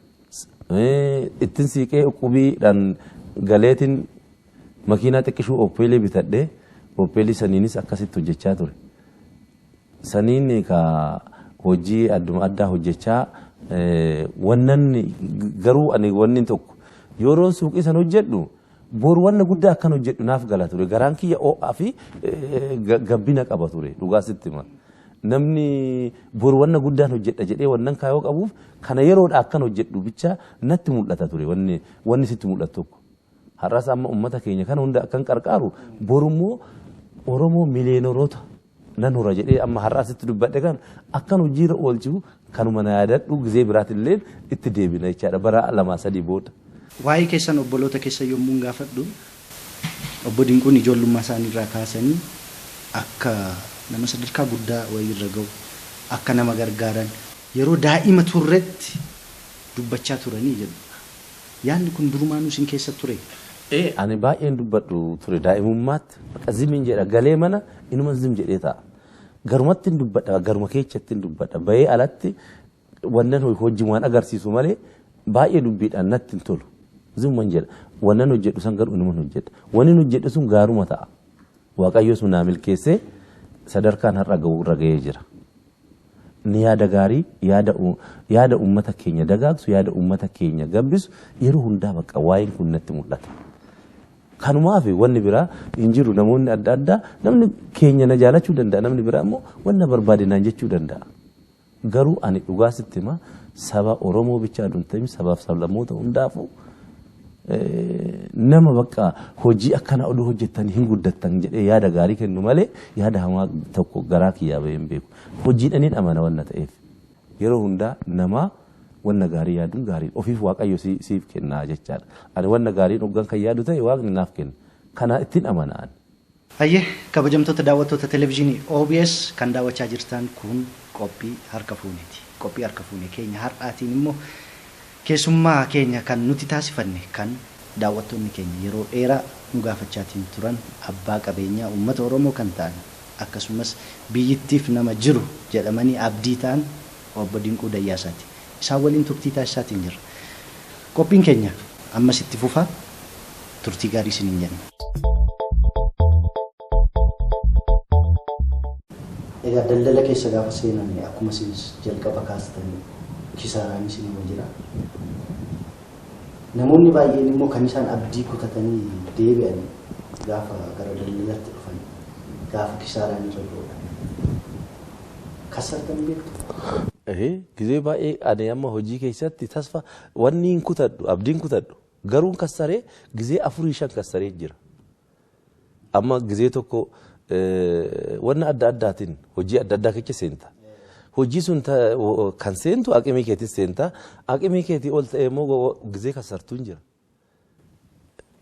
Ittiin siiqee qubiidhaan galeetiin makiinaa xiqqishuu oppeelii bitadhee oppeelii saniinis akkasitti hojjechaa ture. Saniin ka hojii adduma addaa hojjechaa wannan garuu ani wanni tokko yeroon suuqii san hojjedhu boru wanna guddaa akkan hojjedhu naaf gala ture. Garaan kiyya ho'aa fi gabbina qaba ture dhugaa sitti hima. Namni boru wanna guddaan hojjedha jedhee wannan kaayoo qabuuf kana yeroodha akkan hojjedhu bicha natti mul'ata ture wanni sitti mul'atu tokko. Har'as amma uummata keenya kana hunda akkan qarqaaru borummoo Oromoo miliyoonoota nan hora jedhee amma har'as itti dubbadhe kan akkan hojiirra oolchu kanuma na yaadadhu gizee biraatillee itti deebina jechaadha bara 2-3 booda. Waa'ee keessan obboloota keessa yommuu gaafadhu obbo Dinquun ijoollummaa isaanii irraa kaasanii akka nama sadarkaa guddaa wayiirra ga'u akka nama gargaaran yeroo daa'ima turretti dubbachaa turanii jedhu. Yaadni kun durumaanuu isin keessa ture? Ani baay'een dubbadhu ture daa'imummaatti bakka zimiin jedha galee mana inuma zim jedhee ta'a. Garumatti hin dubbadha garuma keessatti hin dubbadha bahee alatti wannan hojii waan agarsiisu malee baay'ee dubbiidhaan natti hin tolu. Zimuman jedha wannan hojjedhu san garuu inuma hojjedha. Wanni hojjedhu sun gaaruma ta'a. Waaqayyo sun naa milkeessee sadarkaan har'a ga'u irra ga'ee jira. Ni yaada gaarii yaada uummata keenya dagaagsu yaada uummata keenya gabbisu yeroo hundaa bakka waa'een kun natti mul'ata. Kanumaaf wanni biraa hin jiru namoonni adda addaa namni keenya na jaalachuu danda'a namni biraa immoo wanna barbaade naan jechuu danda'a. Garuu ani dhugaa sitti hima saba Oromoo bichaa hin ta'in sabaaf sablammoota hundaafuu nama bakka hojii akkana oduu hojjettanii hin guddattan jedhee yaada gaarii kennu malee yaada hamaa tokko garaa kiyyaa bahee hin beeku. Hojiidhaniin amana wanna ta'eef yeroo hundaa nama wanna gaarii yaaduun gaarii ofiif waaqayyo siif kennaa jechaadha. Ani wanna gaariin hoggan kan yaadu ta'e waaqni naaf kenna. Kana ittiin amana ani. Hayyee kabajamtoota daawwattoota televezyiinii OBS kan daawwachaa jirtan kun qophii harka fuuneeti. Qophii harka fuune keenya har'aatiin immoo keessummaa keenya kan nuti taasifanne kan daawwattoonni keenya yeroo dheeraa nu gaafachaatiin turan abbaa qabeenyaa uummata Oromoo kan ta'an akkasumas biyyittiif nama jiru jedhamanii abdii ta'an obbo Dinquu Dayyaasaati. Isaan waliin turtii taasisaatiin jirra. Qophiin keenya ammas itti fufaa turtii gaarii isiniin jenna. Egaa daldala keessa gaafa seenan akkuma isinis jalqaba kaastanii kisaaraan isinuma jira. Namoonni baay'een immoo kan isaan abdii kutatanii deebi'an gaafa gara daldalaatti dhufan gaafa kisaaraan irra ga'udha. Kassartanii beektu? Gizee baay'ee ani amma hojii keessatti tasfa wanni hin kutadhu abdiin kutadhu garuu kassaree gizee 4-5 kassaree jira. Amma gizee tokko wanna adda addaatiin hojii adda addaa keessa seenta. Hojii sun kan seentu aqimii keetis seenta. Aqimii keetii ol ta'e immoo gizee kassartuu hin jira.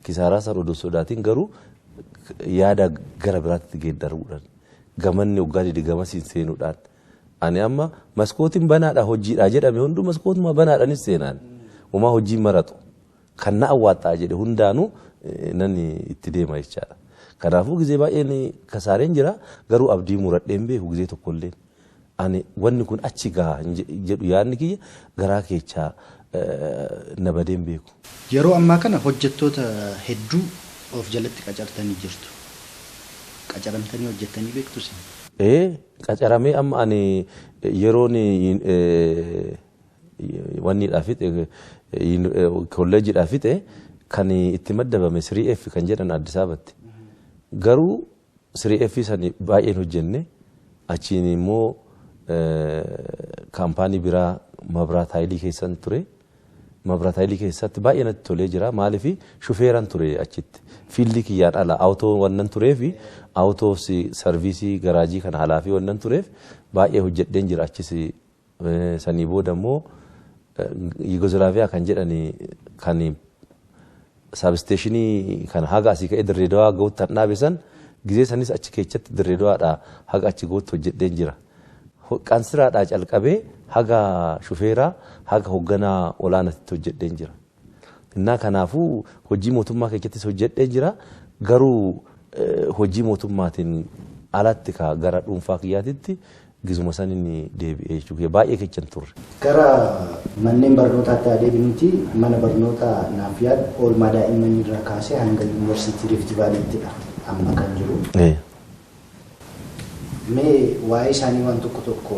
Kisaaraa san odoo sodaatiin garuu yaada gara biraatti geeddaruudhaan gamanni waggaa didi gamasiin seenuudhaan. Ani amma maskootiin banaadha hojiidha jedhame hunduu maskootuma banaadhaanis seenaan. Homaa hojii maratu kan na awwaaxxaa jedhe hundaanuu nan itti deema jechaadha. Kanaafuu gizee baay'een kasaareen jira garuu abdii muradheen beeku gizee tokkollee. Ani wanni kun achi gaha jedhu yaadni kiyya garaa keechaa na badeen beeku. Yeroo ammaa kana hojjettoota hedduu of jalatti qacartanii jirtu. Qacaramtanii hojjettanii beektu isin? Qacaramee amma ani yeroon wanniidhaa fixe kolleejiidhaa fixe kan itti maddabame 3F kan jedhan Addis Ababatti. Garuu 3F sani baay'een hojjenne achiin immoo kaampaanii biraa Mabiraat Haayilii keessan ture. Mabiraat Haayilii keessatti baay'ee natti tolee jira. Maaliif shufeeran ture achitti. Fiildii kiyyaan ala awutoo wannan tureef awutoo sarviisii garaajii kana alaa fi wannan tureef baay'ee hojjedheen jira achis. Sanii booda immoo Yugoslaaviyaa kan jedhani kan saabsteeshinii kan haga asii ka'ee Dirree Dawaa ga'utti kan dhaabe san gizee sanis achi keessatti Dirree Dawaadhaa haga achi ga'utti hojjedheen jira. Qansiraadhaa calqabee haga shufeeraa haga hoogganaa olaanaatti hojjedheen jira. Innaa kanaafuu hojii mootummaa keessattis hojjedheen jira. Garuu hojii mootummaatiin alatti gara dhuunfaa kiyyaatitti gizuma saniin deebi'ee jechuudha. Baay'ee keechan turre. Gara manneen barnootaatti adeemnuti mana barnootaa Naafyaad oolmaa daa'immanii irraa kaasee hanga yuunivarsiitii Rift Vaaliittidha amma kan jiru. Mee waa'ee isaanii waan tokko tokko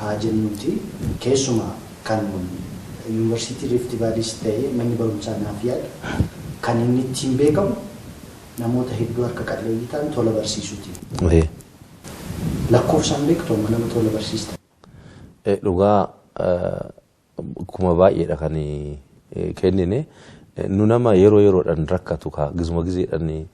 haa jennuti keessumaa kan yuunivarsiitii Rift Vaaliis ta'ee manni barumsaa Naafyaad kan inni ittiin beekamu namoota hedduu harka qalleeyyii ta'an tola barsiisuuti. Lakkoofsaan beektu amma nama tola barsiista? Dhugaa kuma baay'eedha kan kennine. Nu nama yeroo yeroodhaan rakkatu ka gizuma gizeedhaan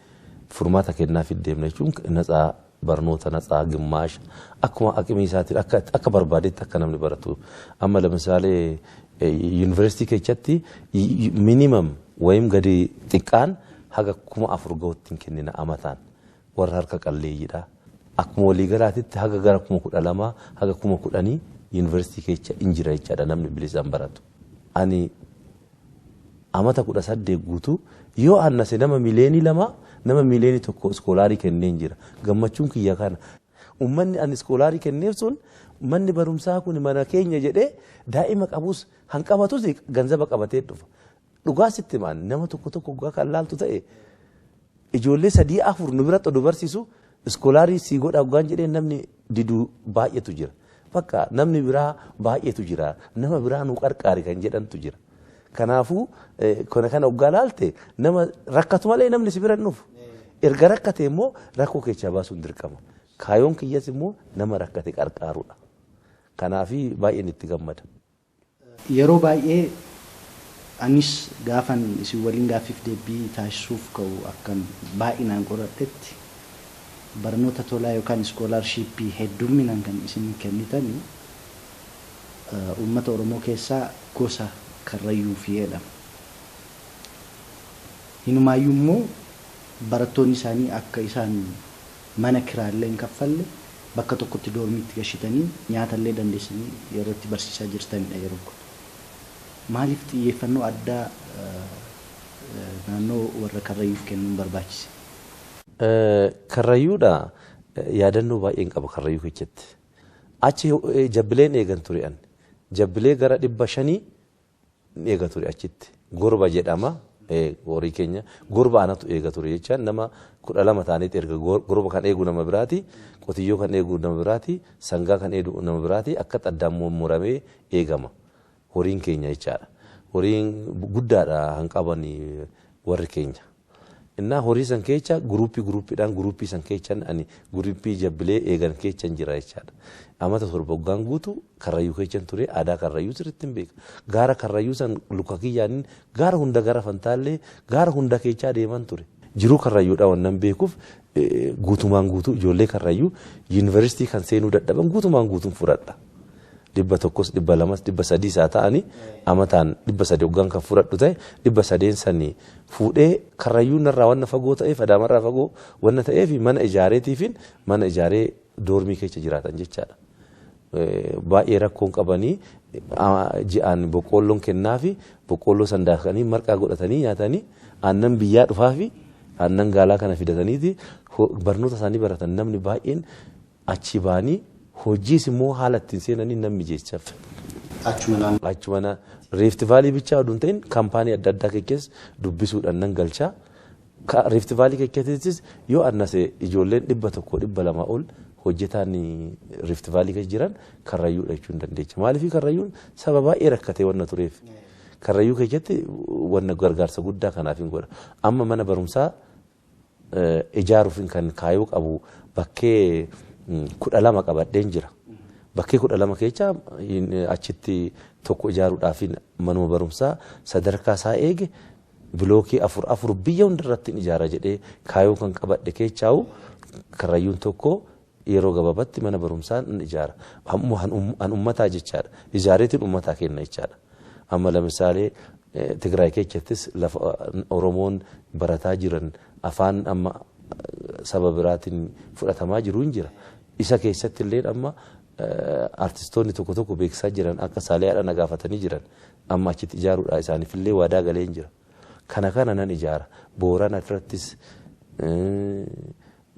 furmaata kennaaf deemna jechuun natsaa barnoota natsaa gimmaasha akkuma aqimii isaatiin akka barbaadetti akka namni baratu. Amma lamisaalee yuunivarsiitii keessatti minimum wayim gadi xiqqaan haga 4000 gahuutti hin kennina amataan warra harka qalleeyyiidha. Akkuma waliigalaatitti haga gara 12,000 haga 10,000 yuunivarsiitii keessa hin jira jechaadha namni bilisaan baratu. Ani amata 18 guutuu yoo annase nama 2 miliyoonii nama 1 miliyoonii iskoolaarii kenneen jira. Gammachuun kiyya kana. Uummanni ani iskoolaarii kenneef sun manni barumsaa kun mana keenya jedhee daa'ima qabus hanqabatus ganzaba qabatee dhufa. Dhugaa sitti maan nama tokko tokko dhugaa kan laaltu ta'e ijoollee sadii afur nu biratti oduu barsiisu iskoolaarii sii godha dhugaan jedhee namni diduu baay'eetu jira. Bakka namni biraa baay'eetu jira. Nama biraa nu qarqaari kan jedhantu jira. Kanaafuu kana kana hoggaa laalte nama rakkatu malee namni si bira hin dhufu. Erga rakkate immoo rakkoo keessaa baasuun dirqama. Kaayoon kiyyas immoo nama rakkate qarqaaruudha. Kanaafi baay'een itti gammada. Yeroo baay'ee anis gaafan isin waliin gaaffiif deebii taasisuuf ka'u akkan baay'inaan qoradhetti barnoota tolaa yookaan iskoolaarshiippii hedduminaan kan isin kennitanii uummata Oromoo keessaa gosa Karrayyuu fi jedhama. Hinumaayyuu immoo barattoonni isaanii akka isaan mana kiraallee hin kaffalle bakka tokkotti doormiitti gashitanii nyaatallee dandeessanii yeroo itti barsiisaa jirtanidha yeroo kun. Maaliif xiyyeeffannoo addaa naannoo warra Karrayyuuf kennuun barbaachise? Karrayyuudha yaadannoo baay'een qaba Karrayyuu keessatti. Achi jabbileen eegan ture an. Jabbilee gara 500 eega ture achitti. Gorba jedhama horii keenya gorba anatu eega ture jechaan nama 12 ta'anitti erga gorba kan eegu nama biraati, qotiyyoo kan eegu nama biraati, sangaa kan eegu nama biraati, akka addaan mummuramee eegama horiin keenya jechaadha. Horiin guddaadha hanqaban warri keenya. Innaa horii san keessa guruupii guruupiidhaan guruupii san keessa ani guruupii jabbilee eegan keessa jira jechaadha. Amata 7 hoggaan guutu Karrayyuu keessa ture, aadaa Karrayyuu sirriitti hin beeka. Gaara Karrayyuu san luka kiyyaan gaara hunda gara Fantaallee gaara hunda keessaa deeman ture. Jiruu Karrayyuudha wannan beekuuf guutumaan guutuu ijoollee Karrayyuu yuunivarsiitii kan seenuu dadhaban guutumaan guutuun fudhadha. 100s 200s 300s haa ta'anii amataan 300 hoggaan kan fudhadhu ta'e 300n sanii fuudhee Karrayyuun narraa wanna fagoo ta'eef, Adaamarraa fagoo wanna ta'eef mana ijaareetiifin mana ijaaree doormii keessa jiraatan jechaadha. Baay'ee rakkoon qabanii ji'aan boqqoolloon kennaafi boqqoolloo san daakanii marqaa godhatanii nyaatanii aannan biyyaa dhufaafi aannan gaalaa kana fidataniiti barnoota isaanii baratan, namni baay'een achi baanii hojiis immoo haala ittiin seenanii nan mijeessaaf. Achuma naannoo. Achuma Rift Valley bichaa oduu hin ta'in kaampaanii adda addaa keessa dubbisuudhaan nan galchaa. Rift Valley keessattis yoo annase ijoolleen 100 200 ol hojjetaan Rift Valley keessa jiran Karrayyuudha jechuun dandeecha. Maaliif? Karrayyuun saba baay'ee rakkatee wanna tureef. Karrayyuu keessatti wanna gargaarsa guddaa kanaaf hin godha. Amma mana barumsaa ijaaruuf kan kaayoo qabu bakkee 12 qabadheen jira. Bakkee 12 keessa achitti tokko ijaaruudhaaf manuma barumsaa sadarkaa isaa eege bilookii afur afur biyya hundarratti ijaara jedhee kaayoo kan qabadhe keessaa'u Karrayyuun tokko yeroo gabaabatti mana barumsaa ni ijaara. An ummataa jechaadha. Ijaareetiin ummataa kenna jechaadha. Amma lamisaalee Tigraay keessattis lafa Oromoon barataa jiran afaan amma saba biraatiin fudhatamaa jiru hin jira. Isa keessatti illee amma artistoonni tokko tokko beeksisaa jiran akka saaliyaadhaan na gaafatanii jiran, amma achitti ijaaruudha isaaniif illee waadaa galee hin jira. Kana kana nan ijaara. Boorana irrattis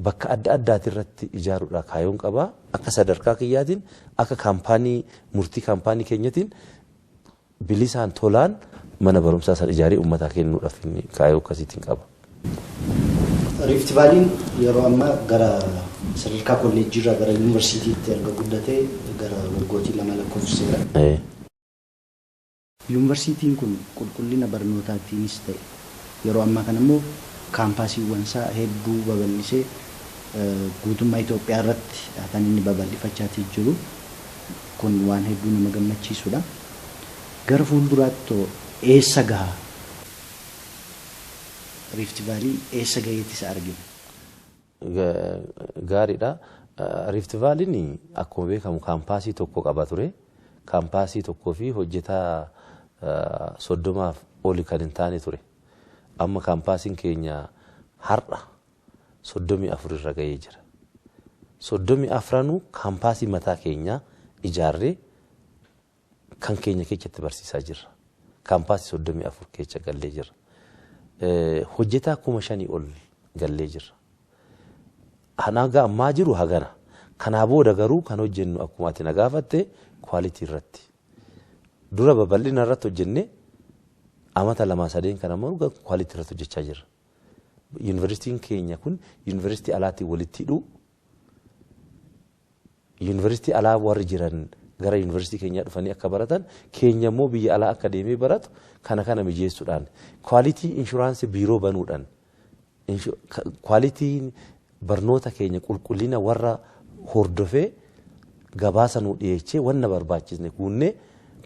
bakka adda addaati irratti ijaaruudha kaayoon qabaa. Akka sadarkaa kiyyaatiin, akka kaampaanii murtii kaampaanii keenyatiin bilisaan tolaan mana barumsaa san ijaaree uummataa kennuudhaaf kaayoo akkasiitiin qaba. Rift Valleyn yeroo ammaa gara sadarkaa kolleejjiirraa gara yuunivarsiitiitti erga guddatee gara waggootii 2 lakkoofsiseera. Yuunivarsiitiin kun qulqullina barnootaatiinis ta'e yeroo ammaa kana immoo kaampaasiiwwan isaa hedduu babal'isee Guutummaa Itoophiyaa irratti kan inni babal'ifachaa jiru kun waan hedduu nama gammachiisudha. Gara fuulduraatti eessa gaha? Rift Valley eessa gaheetti isa argina? Gaariidha. Rift Valley'n akkuma beekamu kaampaasii tokko qaba ture. Kaampaasii tokkoo fi hojjetaa 30 oli kan hin taane ture. Amma kaampaasiin keenya har'a 34 irra gahee jira. 34 kaampaasii mataa keenyaa ijaarree kan keenya keessatti barsiisaa jirra. Kaampaasii 34 keessa gallee jirra. Hojjetaa 5,000 ol gallee jirra. Hanga ammaa jiru hagana. Kanaa booda garuu kan hojjennu akkuma ati na gaafatte kwaalitii irratti. Dura babal'ina irratti hojjenne amata 2-3 kan ammoo kwaalitii irratti hojjechaa jirra. Yuunivarsiitiin keenya kun yuunivarsiitii alaatiin walitti hidhuu, yuunivarsiitii alaa warri jiran gara yuunivarsiitii keenyaa dhufanii akka baratan, keenya immoo biyya alaa akka deemee baratu kana mijeessuudhaan kwaalitii inshuraansii biiroo banuudhaan kwaalitiin barnoota keenya qulqullina warra hordofee gabaasa nuu dhiyeechee wanna barbaachisne kuunnee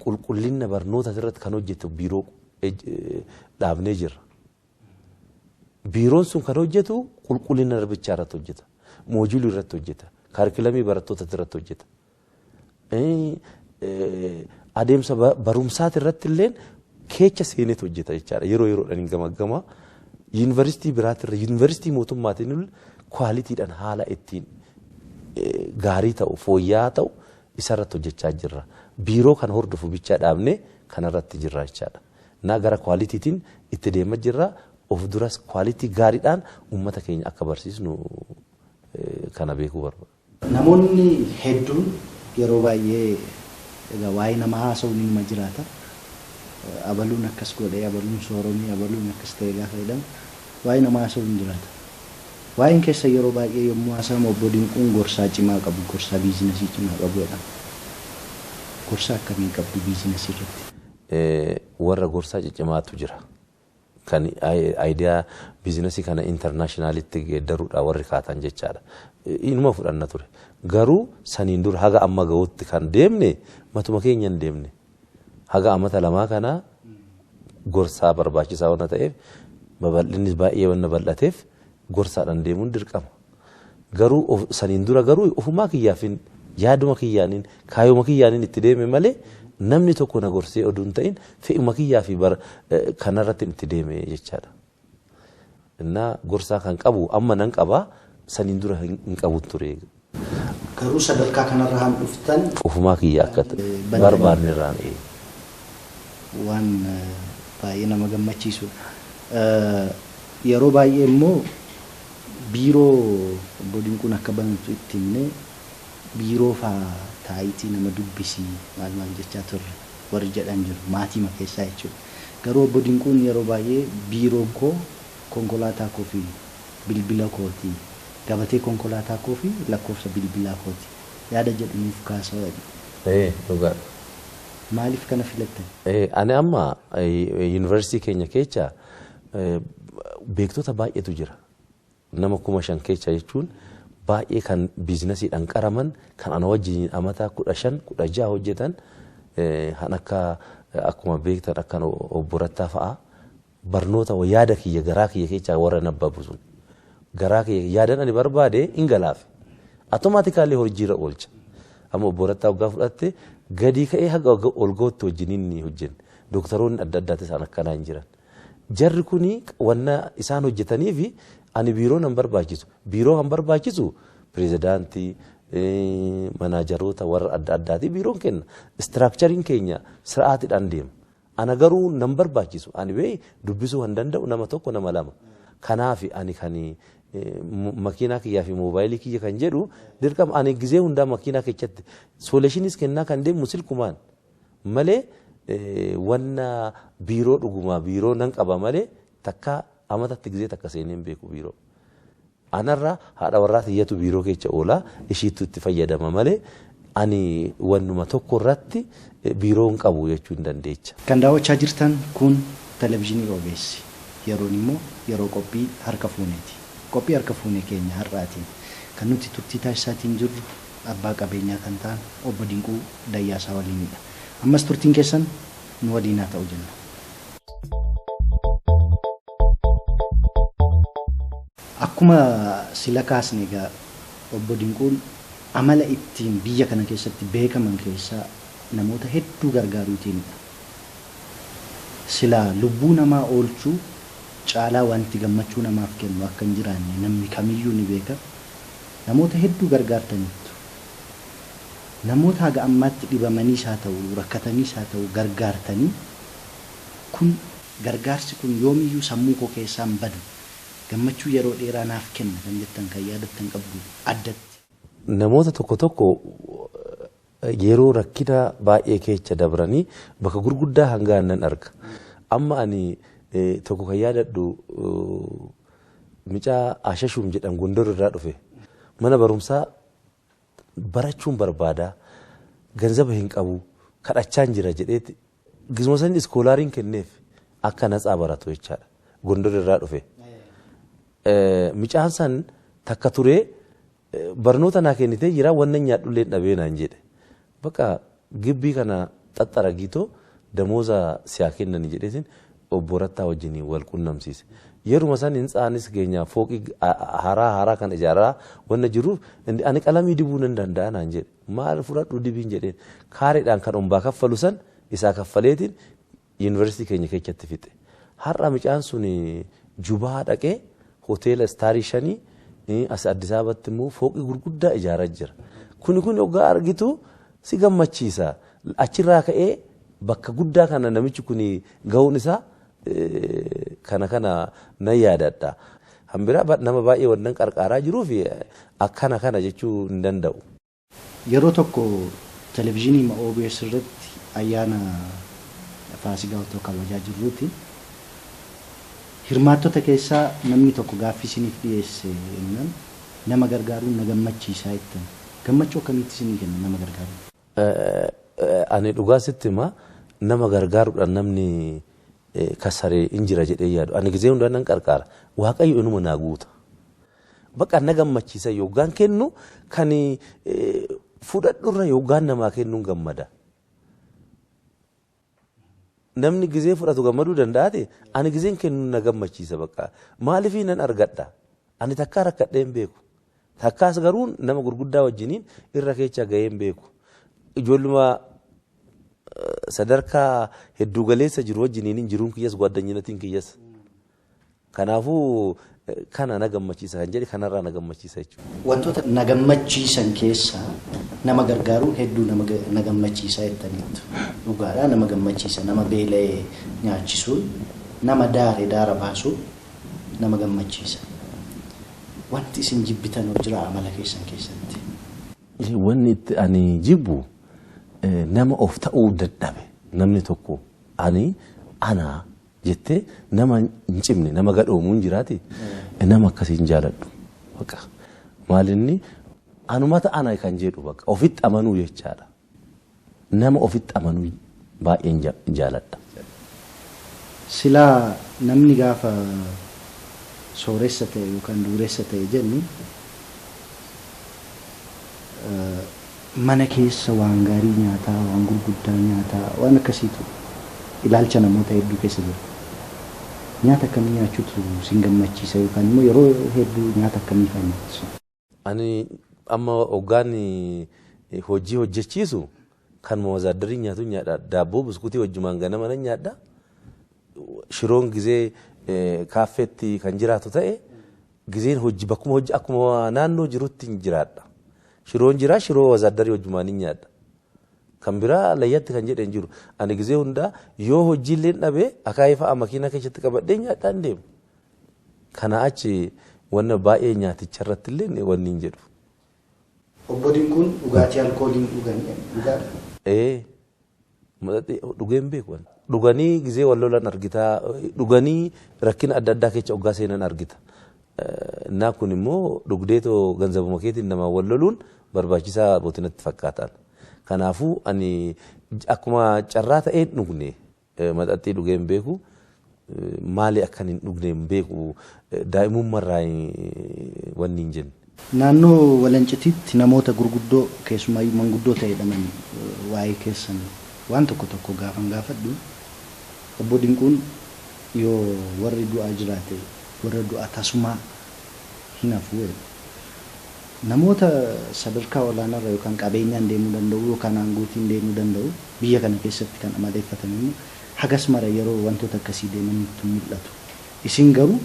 qulqullina barnoota irratti kan hojjetu biiroo dhaabnee jirra. Biiroon sun kan hojjetu qulqullina darbichaa irratti hojjeta. Moojuulii irratti hojjeta. Kaarikulamii barattoota irratti hojjeta. Adeemsa barumsaati irratti illee keecha seeneet hojjeta jechaadha. Yeroo yeroodhaan hin gamaggama. Yuunivarsiitii biraatirra yuunivarsiitii mootummaatiin kwaalitiidhaan haala ittiin gaarii ta'u fooyya'aa ta'u isarratti hojjechaa jirra. Biiroo kan hordofu bichaa dhaabnee kanarratti jirra jechaadha. Na gara kwaalitiitiin itti deemaa jirra. Of duras kwaalitii gaariidhaan uummata keenya akka barsiisnu kana beekuu barbaada. Namoonni hedduun yeroo baay'ee egaa waa'ee nama haasa'uun nima jiraata. Abaluun akkas godhee, abaluun sooromee, abaluun akkas ta'e gaafa jedhamu waa'ee nama haasa'uun jiraata. Waa'een keessa yeroo baay'ee yommuu haasa'amu obbo Dinquun gorsaa cimaa qabu, gorsaa biizinasii cimaa qabu jedhama. Gorsaa akkamii qabdu biizinasii irratti? Warra gorsaa ciccimaatu jira. Kan aayidiyaa biizinasii kana intarnaashinaalitti geeddaruudha warri kaatan jechaadha. Inuma fudhanna ture. Garuu saniin dura haga amma gahuutti kan deemne matuma keenya hin deemne. Haga amata 2 kana gorsaa barbaachisaa waan ta'eef babal'innis baay'ee waan bal'ateef gorsaadhaan deemuun dirqama. Garuu saniin dura garuu ofumaa kiyyaafin yaaduma kiyyaaniin kaayuma kiyyaaniin itti deeme malee namni tokko na gorsee oduu hin ta'in fe'uma kiyyaa fi kanarratti itti deeme jechaadha. Innaa gorsaa kan qabu amma nan qabaa saniin dura hin qabu ture. Garuu sadarkaa kanarra haan dhuftan ofumaa kiyya akka barbaanne irraan waan baay'ee nama gammachiisudha. Yeroo baay'ee immoo biiroo obbo Dinquun akka banatu itti himnee biiroo fa'aa taayitii nama dubbisii maal maal jechaa turre warri jedhan jiru maatii keessaa jechuudha. Garuu obbo Dinquun yeroo baay'ee biiroon koo konkolaataa koo fi bilbila kooti gabatee konkolaataa koo fi lakkoofsa bilbilaa kooti yaada jedhu nuuf kaasaa. Dhugaadha. Maaliif kana filattan? Ani amma yuunivarsiitii keenya keessa beektota baay'eetu jira. Nama 5,000 keessa jechuun baay'ee kan biizinasiidhaan qaraman kan ana wajjin amata 15 16 hojjetan kan akka akkuma beektan akka obbo Rattaa fa'aa barnoota yaada kiyya garaa kiyya keessaa warra nabbabu sun garaa kiyya yaadan ani barbaade hin galaafe automaatikaalii hojiirra oolcha. Amma obbo Rattaa waggaa fudhatte gadi ka'ee haga ol ga'utti wajjin inni hojjenne dooktaroonni adda addaati isaan akkanaa hin jiran. Jarri kuni wanna isaan hojjetanii fi ani biiroo nan barbaachisu. Biiroo kan barbaachisu pirezidaantii, manaajaroota warra adda addaati biiroon kenna. Istiraakchariin keenya sir'aatiidhaan deema. Ana garuu nan barbaachisu. Ani bee dubbisuu kan danda'u nama tokko nama lama. Kanaaf ani kan makiinaa kiyyaa fi moobaayilii kiyya kan jedhu dirqama ani gizee hundaa makiinaa keessatti sooleeshiniis kennaa kan deemu silkumaan malee wanna biiroo dhugumaa biiroo nan qaba malee takka amatatti gizee takka seenee hin beeku biiroo. Anarra haadha warraa tiyyatu biiroo keessa oolaa ishiitu itti fayyadama malee ani wannuma tokko irratti biiroo hin qabu jechuu hin dandeecha. Kan daawwachaa jirtan kun televezyiinii OBS. Yeroon immoo yeroo qophii harka fuuneeti. Qophii harka fuunee keenya har'aatiin Kan nuti turtii taasisaatiin jirru abbaa qabeenyaa kan ta'an obbo Dinquu Dayyaasaa waliinidha. Ammas turtiin keessan nu waliin haa ta'u jenna. Akkuma sila kaasne egaa obbo Dinquun amala ittiin biyya kana keessatti beekaman keessaa namoota hedduu gargaaruutiinidha. Sila lubbuu namaa oolchuu caalaa wanti gammachuu namaaf kennu akka hin jiraanne namni kamiyyuu ni beeka. Namoota hedduu gargaartaniittu. Namoota haga ammaatti dhibamaniis haa ta'u rakkataniis haa ta'u gargaartanii kun gargaarsi kun yoomiyyuu sammuu koo keessaa hin badu. Gammachuu yeroo dheeraa naaf kenna kan jettan kan yaadattan qabdu addatti. Namoota tokko tokko yeroo rakkina baay'ee keessa dabranii bakka gurguddaa hanga nan arga. Amma ani tokko kan yaadadhu mucaa Ashashuum jedhan Gondor irraa dhufe. Mana barumsaa barachuun barbaada. Ganzaba hin qabu. Kadhachaan jira jedheeti. Gizmo san iskoolaariin kenneef akka natsaa baratu jechaadha. Gondor irraa dhufe. Mucaan san takka turee barnoota naa kennitee jira wannan nyaadhullee dhabee naan jedhe. Bakka gibbii kana xaxxara giitoo damooza siyaa kennani jedheetiin obbo Rattaa wajjin wal qunnamsiise. Yeruma san hintsaanis keenya fooqii haaraa haaraa kan ijaaraa wanna jiruuf ani qalamii dibuu nan danda'a naan jedhe. Maal fudhadhu dibiin jedheen kaareedhaan kan ombaa kaffalu san isaa kaffaleetiin yuunivarsiitii keenya keessatti fixe. Har'a mucaan sun Jubaa dhaqee hoteela istaarii 5 as Addis Ababatti immoo fooqii gurguddaa ijaaraa jira. Kuni kun hoggaa argitu si gammachiisa. Achirraa ka'ee bakka guddaa kana namichi kun ga'uun isaa kana kana nan yaadadha. Hambira nama baay'ee wannan qarqaaraa jiruu fi akkana kana jechuu hin danda'u. Yeroo tokko televizyiinii OBS irratti ayyaana Faasigaa otoo kabajaa jirruuti. Hirmaattota keessaa namni tokko gaaffii isiniif dhiyeesse jennaan nama gargaaruun na gammachiisaa jettan. Gammachuu akkamitti isinii kenna nama gargaaruun? Ani dhugaa sitti hima nama gargaaruudhaan namni kasaree hin jira jedhee yaadu. Ani gizee hundaa nan qarqaara. Waaqayyo inuma naa guuta. Bakka na gammachiisa yookaan kennu kan fudhadhurra yookaan namaa kennuun gammada. Namni gizee fudhatu gammaduu danda'aati. Ani gizeen kennu na gammachiisa bakka. Maaliif nan argadha? Ani takkaa rakkadhee hin beeku. Takkaas garuu nama gurguddaa wajjiniin irra keessa gahee hin beeku. Ijoolluma sadarkaa hedduu galeessa jiru wajjiniin jiruun kiyyas gwaddanyinatiin kiyyas. Kanaafuu kana na gammachiisa kan jedhe kanarraa na gammachiisa jechuudha. Wantoota na gammachiisan keessaa nama gargaaruun hedduu na gammachiisa jettaniitu. Dhugaadhaa nama gammachiisa, nama beela'ee nyaachisuun, nama daare daara baasuun nama gammachiisa. Wanti isin jibbitan hoo jira amala keessan keessatti? Wanni itti ani jibbu nama of ta'uu dadhabe namni tokko ani ana jettee nama hin cimne nama gadhoomu hin jiraati nama akkasii hin jaaladhu. Bakka maalinni anumata ana kan jedhu bakka ofitti amanuu jechaadha. Nama ofitti amanuu baay'een jaaladha. Silaa namni gaafa sooressa ta'e yookaan dureessa ta'e jennu mana keessa waan gaarii nyaataa, waan gurguddaa nyaataa, waan akkasiitu ilaalcha namoota hedduu keessa jira. Nyaata akkamii nyaachuutu sin gammachiisa yookaan immoo yeroo hedduu nyaata akkamii fa'aa nyaattu? Ani amma hoggaan hojii hojjechiisu kan moozaaddarii nyaatu nyaadha. Daabboo buskutii wajjumaan ganama nan nyaadha. Shiroon gizee kaaffeetti kan jiraatu ta'e gizeen hojii bakkuma hojii akkuma naannoo jirutti hin jiraadha. Shiroon jira shiroo wazaaddarii wajjumaan hin nyaadha. Kan biraa layyatti kan jedhe hin jiru. Ani gizee hundaa yoo hojiillee dhabee akaayii fa'a makiinaa keessatti qabadhee nyaadhaan deemu. Kana achi wanna baay'ee nyaaticha irratti illee wanni hin jedhu. Obbo Dinquun dhugaatii alkoolii dhuganii dhugaadha? Dhugee hin beeku. Dhuganii gizee wal lolan argita. Dhuganii rakkina adda addaa keessa hoggaa seenan argita. Innaa kun immoo dhugdeetoo ganzabuma keetiin namaa wal loluun barbaachisaa bootinatti fakkaatan. Kanaafuu ani akkuma carraa ta'een dhugne maxaxxii dhugee hin beeku. Maali akkan hin dhugne hin beeku daa'imummaarraa wanni hin jenne. Naannoo Walancitiitti namoota gurguddoo keessumaayyuu manguddoo ta'edhaman waa'ee keessan waan tokko tokko gaafan gaafadhu obbo Dinquun yoo warri du'aa jiraate warra du'aa tasumaa hin hafu jedhu. Namoota sadarkaa olaanaarra yookaan qabeenyaan deemuu danda'u yookaan aangootiin deemuu danda'u biyya kana keessatti kan amaleeffatan immoo hagas mara yeroo wantoota akkasii deemanitti mul'atu. Isin garuu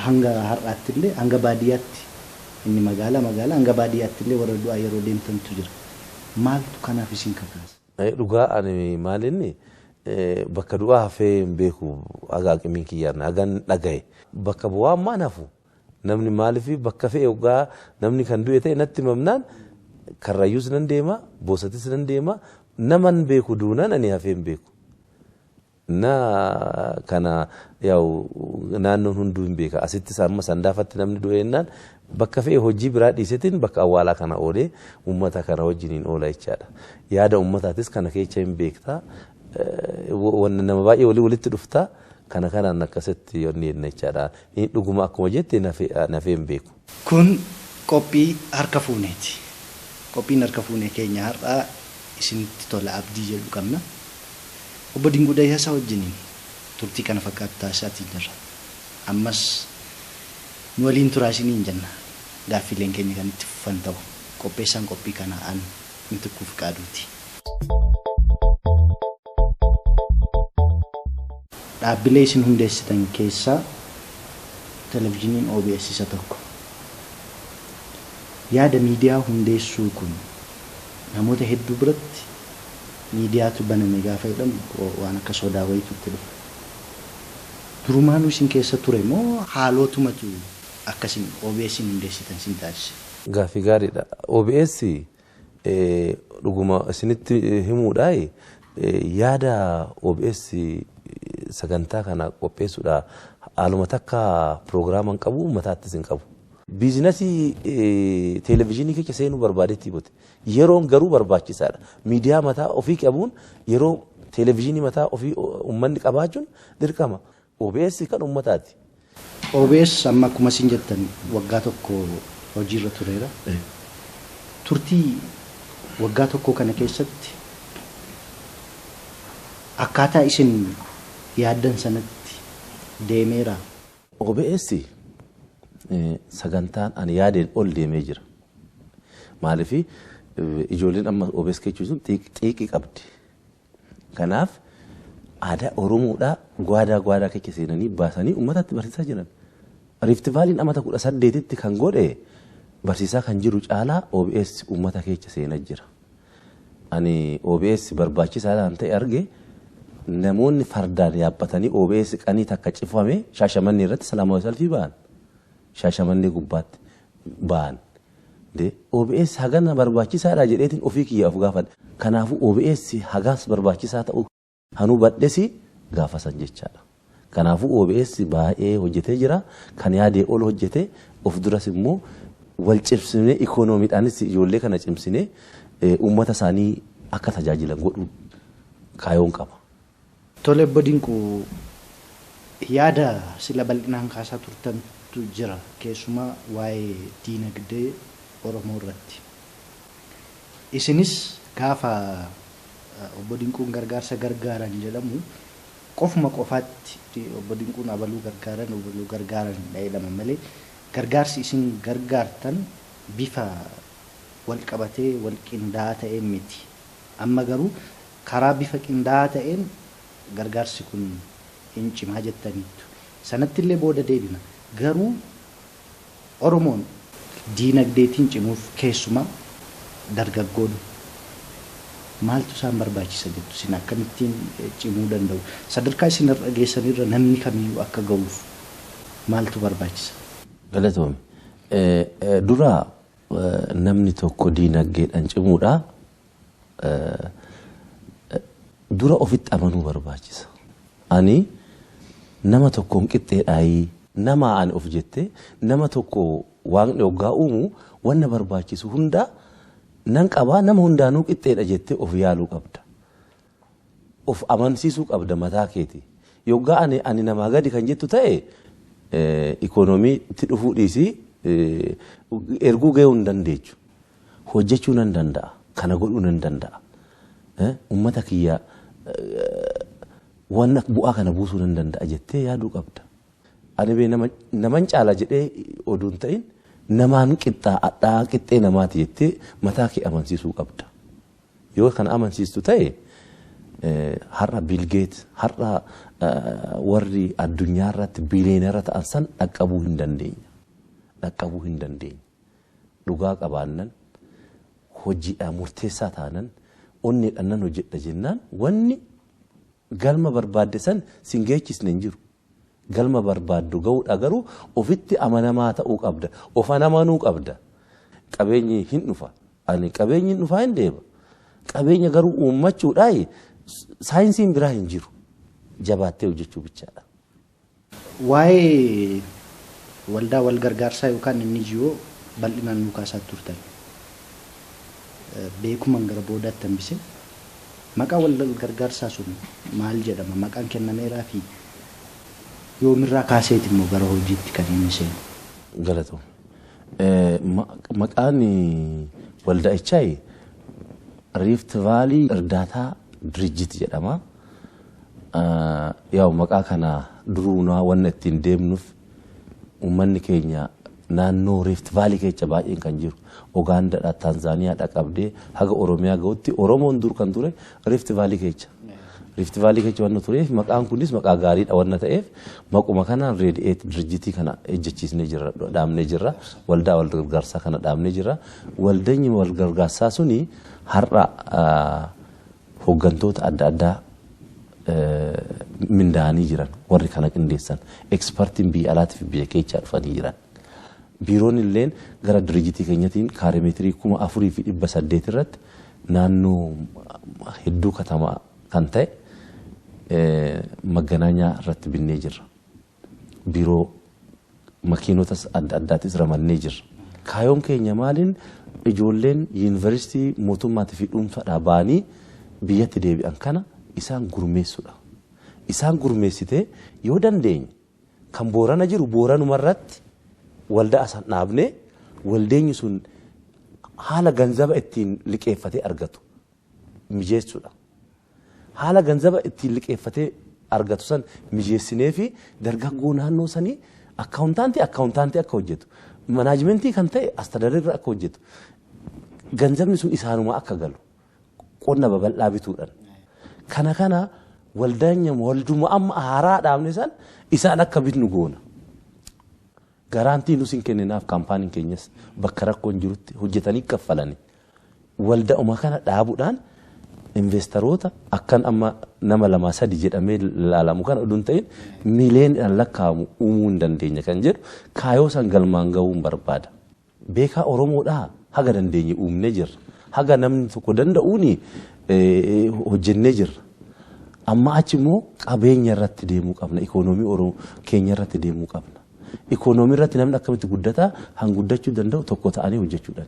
hanga har'aatti illee hanga baadiyyaatti inni magaalaa magaalaa hanga baadiyyaatti illee warra du'aa yeroo deemtantu jira. Maaltu kanaaf isin kakaasa? Dhugaa ani maalinni bakka du'aa hafee hin beeku haga aqimiin kiyyaan hagan dhagaye bakka bu'aa ammaan hafu namni maaliif bakka fe'e hoggaa namni kan du'e ta'e natti himamnaan Karrayyuus nan deema Boosatis nan deema naman beeku duunaan ani hafee hin beeku. Na kana yaa'u naannoon hunduu hin beeka asittis amma Sandaafatti namni du'e jennaan bakka fe'e hojii biraa dhiisetiin bakka awwaalaa kana oolee uummata kana wajjiniin oola jechaadha. Yaada uummataatis kana keessa hin beektaa. Nama baay'ee walii walitti dhuftaa kana kanaan akkasitti yoonni jenna jechaadha. Inni dhuguma akkuma jette nafee hin beeku. Kun qophii harka fuuneeti. Qophiin harka fuunee keenya har'aa isinitti tola abdii jedhu qabna. Obbo Dinquu Dayyaasaa wajjiniin turtii kana fakkaatu taasisaatii jirra. Ammas nu waliin turaa isiniin jenna. Gaaffiileen keenya kan itti fufan ta'u qopheessaan qophii kanaa an Mitikkuu Fiqaaduuti. Dhaabbilee isin hundeessitan keessaa televizyiiniin OBS isa tokko. Yaada miidiyaa hundeessuu kun namoota hedduu biratti miidiyaatu baname gaafa jedhamu waan akka sodaa wayiitu itti dhufa. Durumaanuu isin keessa ture moo haalootumatu akkasin OBS hundeessitan sin taasise? Gaaffii gaariidha. OBS dhuguma isinitti himuudhaa yaada OBS sagantaa kana qopheessuudha haaluma takka piroogiraama hin qabu mataattis hin qabu. Biizinasii televezyiinii keessa seenuu barbaadetti bote. Yeroon garuu barbaachisaadha. Miidiyaa mataa ofii qabuun yeroo televezyiinii mataa ofii uummanni qabaachuun dirqama. OBS kan uummataati. OBS amma akkuma isin jettan waggaa tokko hojiirra tureera. Turtii waggaa tokko kana keessatti akkaataa isin yaaddan sanatti deemeera. OBS sagantaan ani yaadeen ol deemee jira. Maaliif ijoolleen amma OBS keessa xiiqii qabdi. Kanaaf aadaa Oromoodhaa gwaadaa gwaadaa keessa seenanii baasanii uummatatti barsiisaa jiran. Rift Vaaliin amata 18tti kan godhe barsiisaa kan jiru caalaa OBS uummata keessa seenaa jira. Ani OBS barbaachisaadhaan ta'e arge namoonni fardaan yaabbatanii OBS qanii takka cifame Shaashamannee irratti salaamaawii salfii ba'an. Shaashamannee gubbaatti ba'an. OBS hagana barbaachisaadha jedheetiin ofii kiyya of gaafadhe. Kanaafuu OBS hagaas barbaachisaa ta'u hanuu badhesi gaafasan jechaadha. Kanaafuu OBS baay'ee hojjetee jira. Kan yaadee ol hojjetee of duras immoo wal cimsinee ikoonomiidhaanis ijoollee kana cimsinee uummata isaanii akka tajaajilan godhuu kaayoon qaba. Tole obbo Dinquu yaada sila bal'inaan kaasaa turtantu jira keessumaa waa'ee diinagdee Oromoo irratti. Isinis gaafa obbo Dinquun gargaarsa gargaaran jedhamu qofuma qofaatti obbo Dinquun abaluu gargaaran abaluu gargaaran jedhama malee gargaarsi isin gargaartan bifa wal qabatee wal qindaa'aa ta'een miti. Amma garuu karaa bifa qindaa'aa ta'een gargaarsi kun hin cimaa jettaniittu. Sanatti illee booda deebina. Garuu Oromoon diinagdeetiin cimuuf keessumaa dargaggoon maaltu isaan barbaachisa jettu isin akkamittiin cimuu danda'u? Sadarkaa isin irra geessanirra namni kamiyyuu akka ga'uuf maaltu barbaachisa? Galatoome. Dura namni tokko diinagdeedhaan cimuudha. Dura ofitti amanuu barbaachisa. Ani nama tokkoon qixxeedhaayii nama ani of jettee nama tokko waaqni hoggaa uumu wanna barbaachisu hunda nan qabaa nama hundaanuu qixxeedha jettee of yaaluu qabda. Of amansiisuu qabda mataa keeti. Yoggaa ani namaa gadi kan jettu ta'e ikoonomiitti dhufuu dhiisii Erguu gahuu hin dandeechu. Hojjechuu nan danda'a. Kana godhuu nan danda'a. Uummata kiyya waan bu'aa kana buusuu nan danda'a jettee yaaduu qabda. Ani bee naman caala jedhee oduu hin ta'in namaan qixxaa'adhaa qixxee namaati jettee mataa kee amansiisuu qabda. Yoo kana amansiistu ta'e har'a Bill Gates har'a warri addunyaa irratti biliyeenara ta'an san dhaqqabuu hin dandeenya. Dhaqqabuu hin dandeenya. Dhugaa qabaannan hojiidhaan murteessaa taanan onneedhaan nan hojjedha jennaan wanni galma barbaadde san sin geechisne hin jiru. Galma barbaaddu ga'uudha garuu ofitti amanamaa ta'uu qabda. Of amanuu qabda. Qabeenyi hin dhufa. Ani qabeenyi hin dhufaa hin deema. Qabeenya garuu uummachuudhaan saayinsiin biraa hin jiru. Jabaattee hojjechuu bichaadha. Waa'ee waldaa wal gargaarsaa yookaan NGO bal'inaan nu kaasaa turtan. Beekumaan gara boodaatti hambise. Maqaa wal gargaarsaa sun maal jedhama? Maqaan kennameeraa fi yoomirraa kaaseeti immoo gara hojiitti kan inni seenu? Galatoom. Maqaan waldaa'ichaa Rift Valley Irdaataa Dirijit jedhama. Yaa'u maqaa kana duruu wanna ittiin deemnuuf uummanni keenya naannoo Rift Valley keessa baay'een kan jiru Ugaandaadha, Taanzaaniyaadha qabdee haga Oromiyaa gahutti Oromoon dur kan ture Rift Valley keessa. Rift Valley keessa wanna tureef maqaan kunis maqaa gaariidha wanna ta'eef maquma kanaan Reedi'eet Dirjitii kana ejjechiisnee jirra, dhaabnee jirra. Waldaa wal gargaarsaa kana dhaabnee jirra. Waldeenyi wal gargaarsaa suni har'a hooggantoota adda addaa mindaa'anii jiran warri kana qindeessan ekspertiin biyya alaatii fi biyya keessaa dhufanii jiran. Biiroon illeen gara dirjitii keenyatiin kaaremeetirii 4,800 irratti naannoo hedduu katamaa kan ta'e maganaanyaa irratti binnee jirra. Biiroo makiinotas adda addaatis ramannee jirra. Kaayoon keenya maaliin ijoolleen yuunivarsiitii mootummaatii fi dhuunfaadhaa ba'anii biyyatti deebi'an kana isaan gurmeessuudha. Isaan gurmeessitee yoo dandeenye kan Boorana jiru Booranuma irratti waldaa san dhaabnee waldeenyi sun haala ganzaba ittiin liqeeffatee argatu mijeessuudha. Haala ganzaba ittiin liqeeffatee argatu san mijeessinee fi dargaggoo naannoo sanii akkaawuntaantii akka hojjetu, manaajimentii kan ta'e astadadarra akka hojjetu, ganzabni sun isaanuma akka galu qonna babal'aa bituudhaan. Kana kana waldaanya walduma amma haaraa dhaabne san isaan akka bitnu goona. Garaantii nus hin kenninaaf kaampaaniin keenyas bakka rakkoon jirutti hojjetanii kaffalanii. Waldaa'uma kana dhaabuudhaan investaroota akkan amma nama 2 3 jedhamee ilaalamu kana oduu hin ta'in miiliyoonaan lakkaa'amu uumuu hin dandeenya kan jedhu kaayoo san galmaan ga'uun barbaada. Beekaa Oromoodhaa haga dandeenye uumnee jirra. Haga namni tokko danda'uuni hojjennee jirra. Amma achi immoo qabeenya irratti deemuu qabna. Ikoonoomii Oromoo keenya irratti deemuu qabna. Ikoonoomii irratti namni akkamitti guddataa han guddachuu danda'u tokko ta'anii hojjechuudhaan.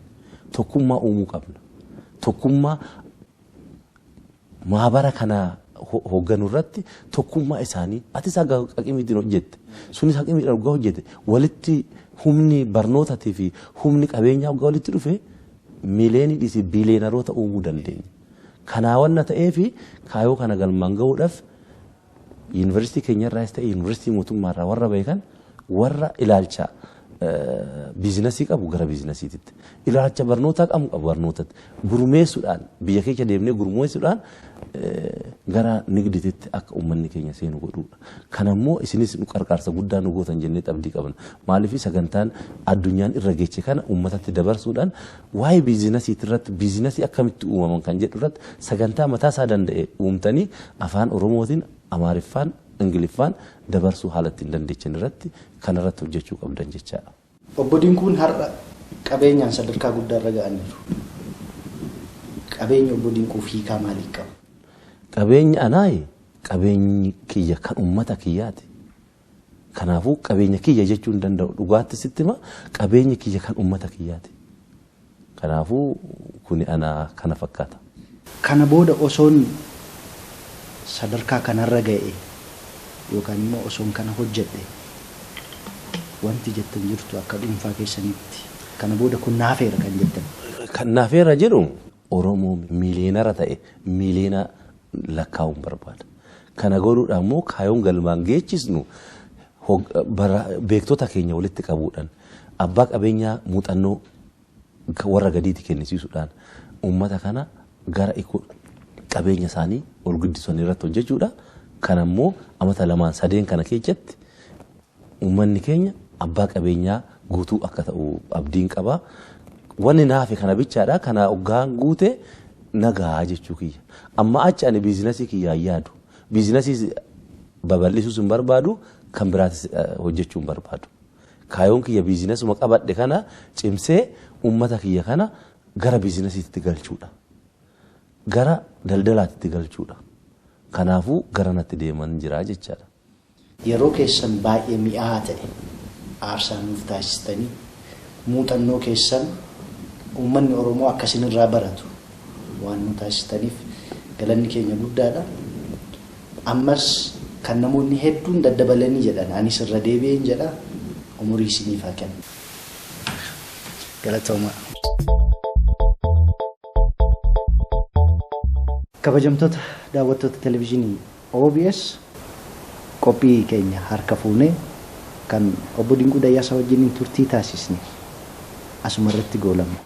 Tokkummaa uumuu qabna. Tokkummaa maabara kana hoogganuu irratti tokkummaa isaanii atis haga haqimiitiin hojjette sunis haqimiidhaan dhugaa hojjette walitti humni barnootaatii fi humni qabeenyaa dhugaa walitti dhufe miiliyoonii dhiisii biiliyeenaroota uumuu dandeenya. Kanaa wanna ta'eefi kaayoo kana galmaan ga'uudhaaf yuunivarsiitii keenyarraas ta'e yuunivarsiitii mootummaarraa warra beekan warra ilaalcha biizinasii qabu gara biizinasiititti ilaalcha barnootaa qabu barnootatti gurmeessuudhaan biyya keessa deemnee gurmeessuudhaan gara nigdititti akka uummanni keenya seenu godhuudha. Kanammoo isinis nu qarqaarsa guddaa nu gootan jennee abdii qabna. Maaliif sagantaan addunyaan irra geeche kana uummatatti dabarsuudhaan waa'ee biizinasii irratti biizinasii akkamitti uumaman kan jedhu irratti sagantaa mataa isaa danda'e uumtanii afaan Oromootiin, Amaariffaan, Ingiliffaan dabarsuu haala ittiin dandeechan irratti kanarratti hojjechuu qabdan jechaadha. Obbo Dinquun har'a qabeenyaan sadarkaa guddaa irra ga'aniiru. Qabeenya Obbo Dinquu hiikaa maalii qaba? Qabeenyi anaayi qabeenyi kiyya kan uummata kiyyaati. Kanaafuu qabeenya kiyya jechuu hin danda'u. Dhugaatti sitti hima qabeenyi kiyya kan uummata kiyyaati. Kanaafuu kuni ana kana fakkaata. Kana booda osoon sadarkaa kanarra ga'e yookaan immoo osoon kana hojjedhe Wanti jettan jirtu akka dhuunfaa keessanitti kana booda kun naafeera kan jettan. Kan naafeera jedhu Oromoo miiliyoonara ta'e miiliyoona lakkaa'uun barbaada. Kana godhuudhaan immoo kaayoon galmaan geechisnu beektota keenya walitti qabuudhaan abbaa qabeenyaa muuxannoo warra gadiitti kennisiisuudhaan uummata kana gara qabeenya isaanii ol guddisan irratti hojjechuudha. Kana immoo amata lamaan sadeen kana keessatti uummanni keenya abbaa qabeenyaa guutuu akka ta'u abdiin qaba. Wanni naafe kana bichaadha. Kana hoggaan guute nagaa jechuu kiyya. Amma achi ani biizinasii kiyyaa yaadu. Biizinasii babal'isuus hin barbaadu kan biraatis hojjechuu hin barbaadu. Kaayoon kiyya biizinasuma qabadhe kana cimsee uummata kiyya kana gara biizinasiitti galchuudha. Gara daldalaatti galchuudha. Kanaafuu gara natti deeman jira jechaadha. Yeroo keessan baay'ee mi'aa ta'e aarsaa nuuf taasistanii muuxannoo keessan uummanni Oromoo akkasinirraa baratu waan nu taasistaniif galanni keenya guddaadha. Ammas kan namoonni hedduun daddabalanii jedhan anis irra deebi'een jedha umurii isiniif haa kennu. Galatoomaa. Kabajamtoota daawwattoota televizyiinii OBS qophii keenya harka fuunee kan obbo Dinquu Dayyaasaa wajjiniin turtii taasisne asuma irratti goolabna.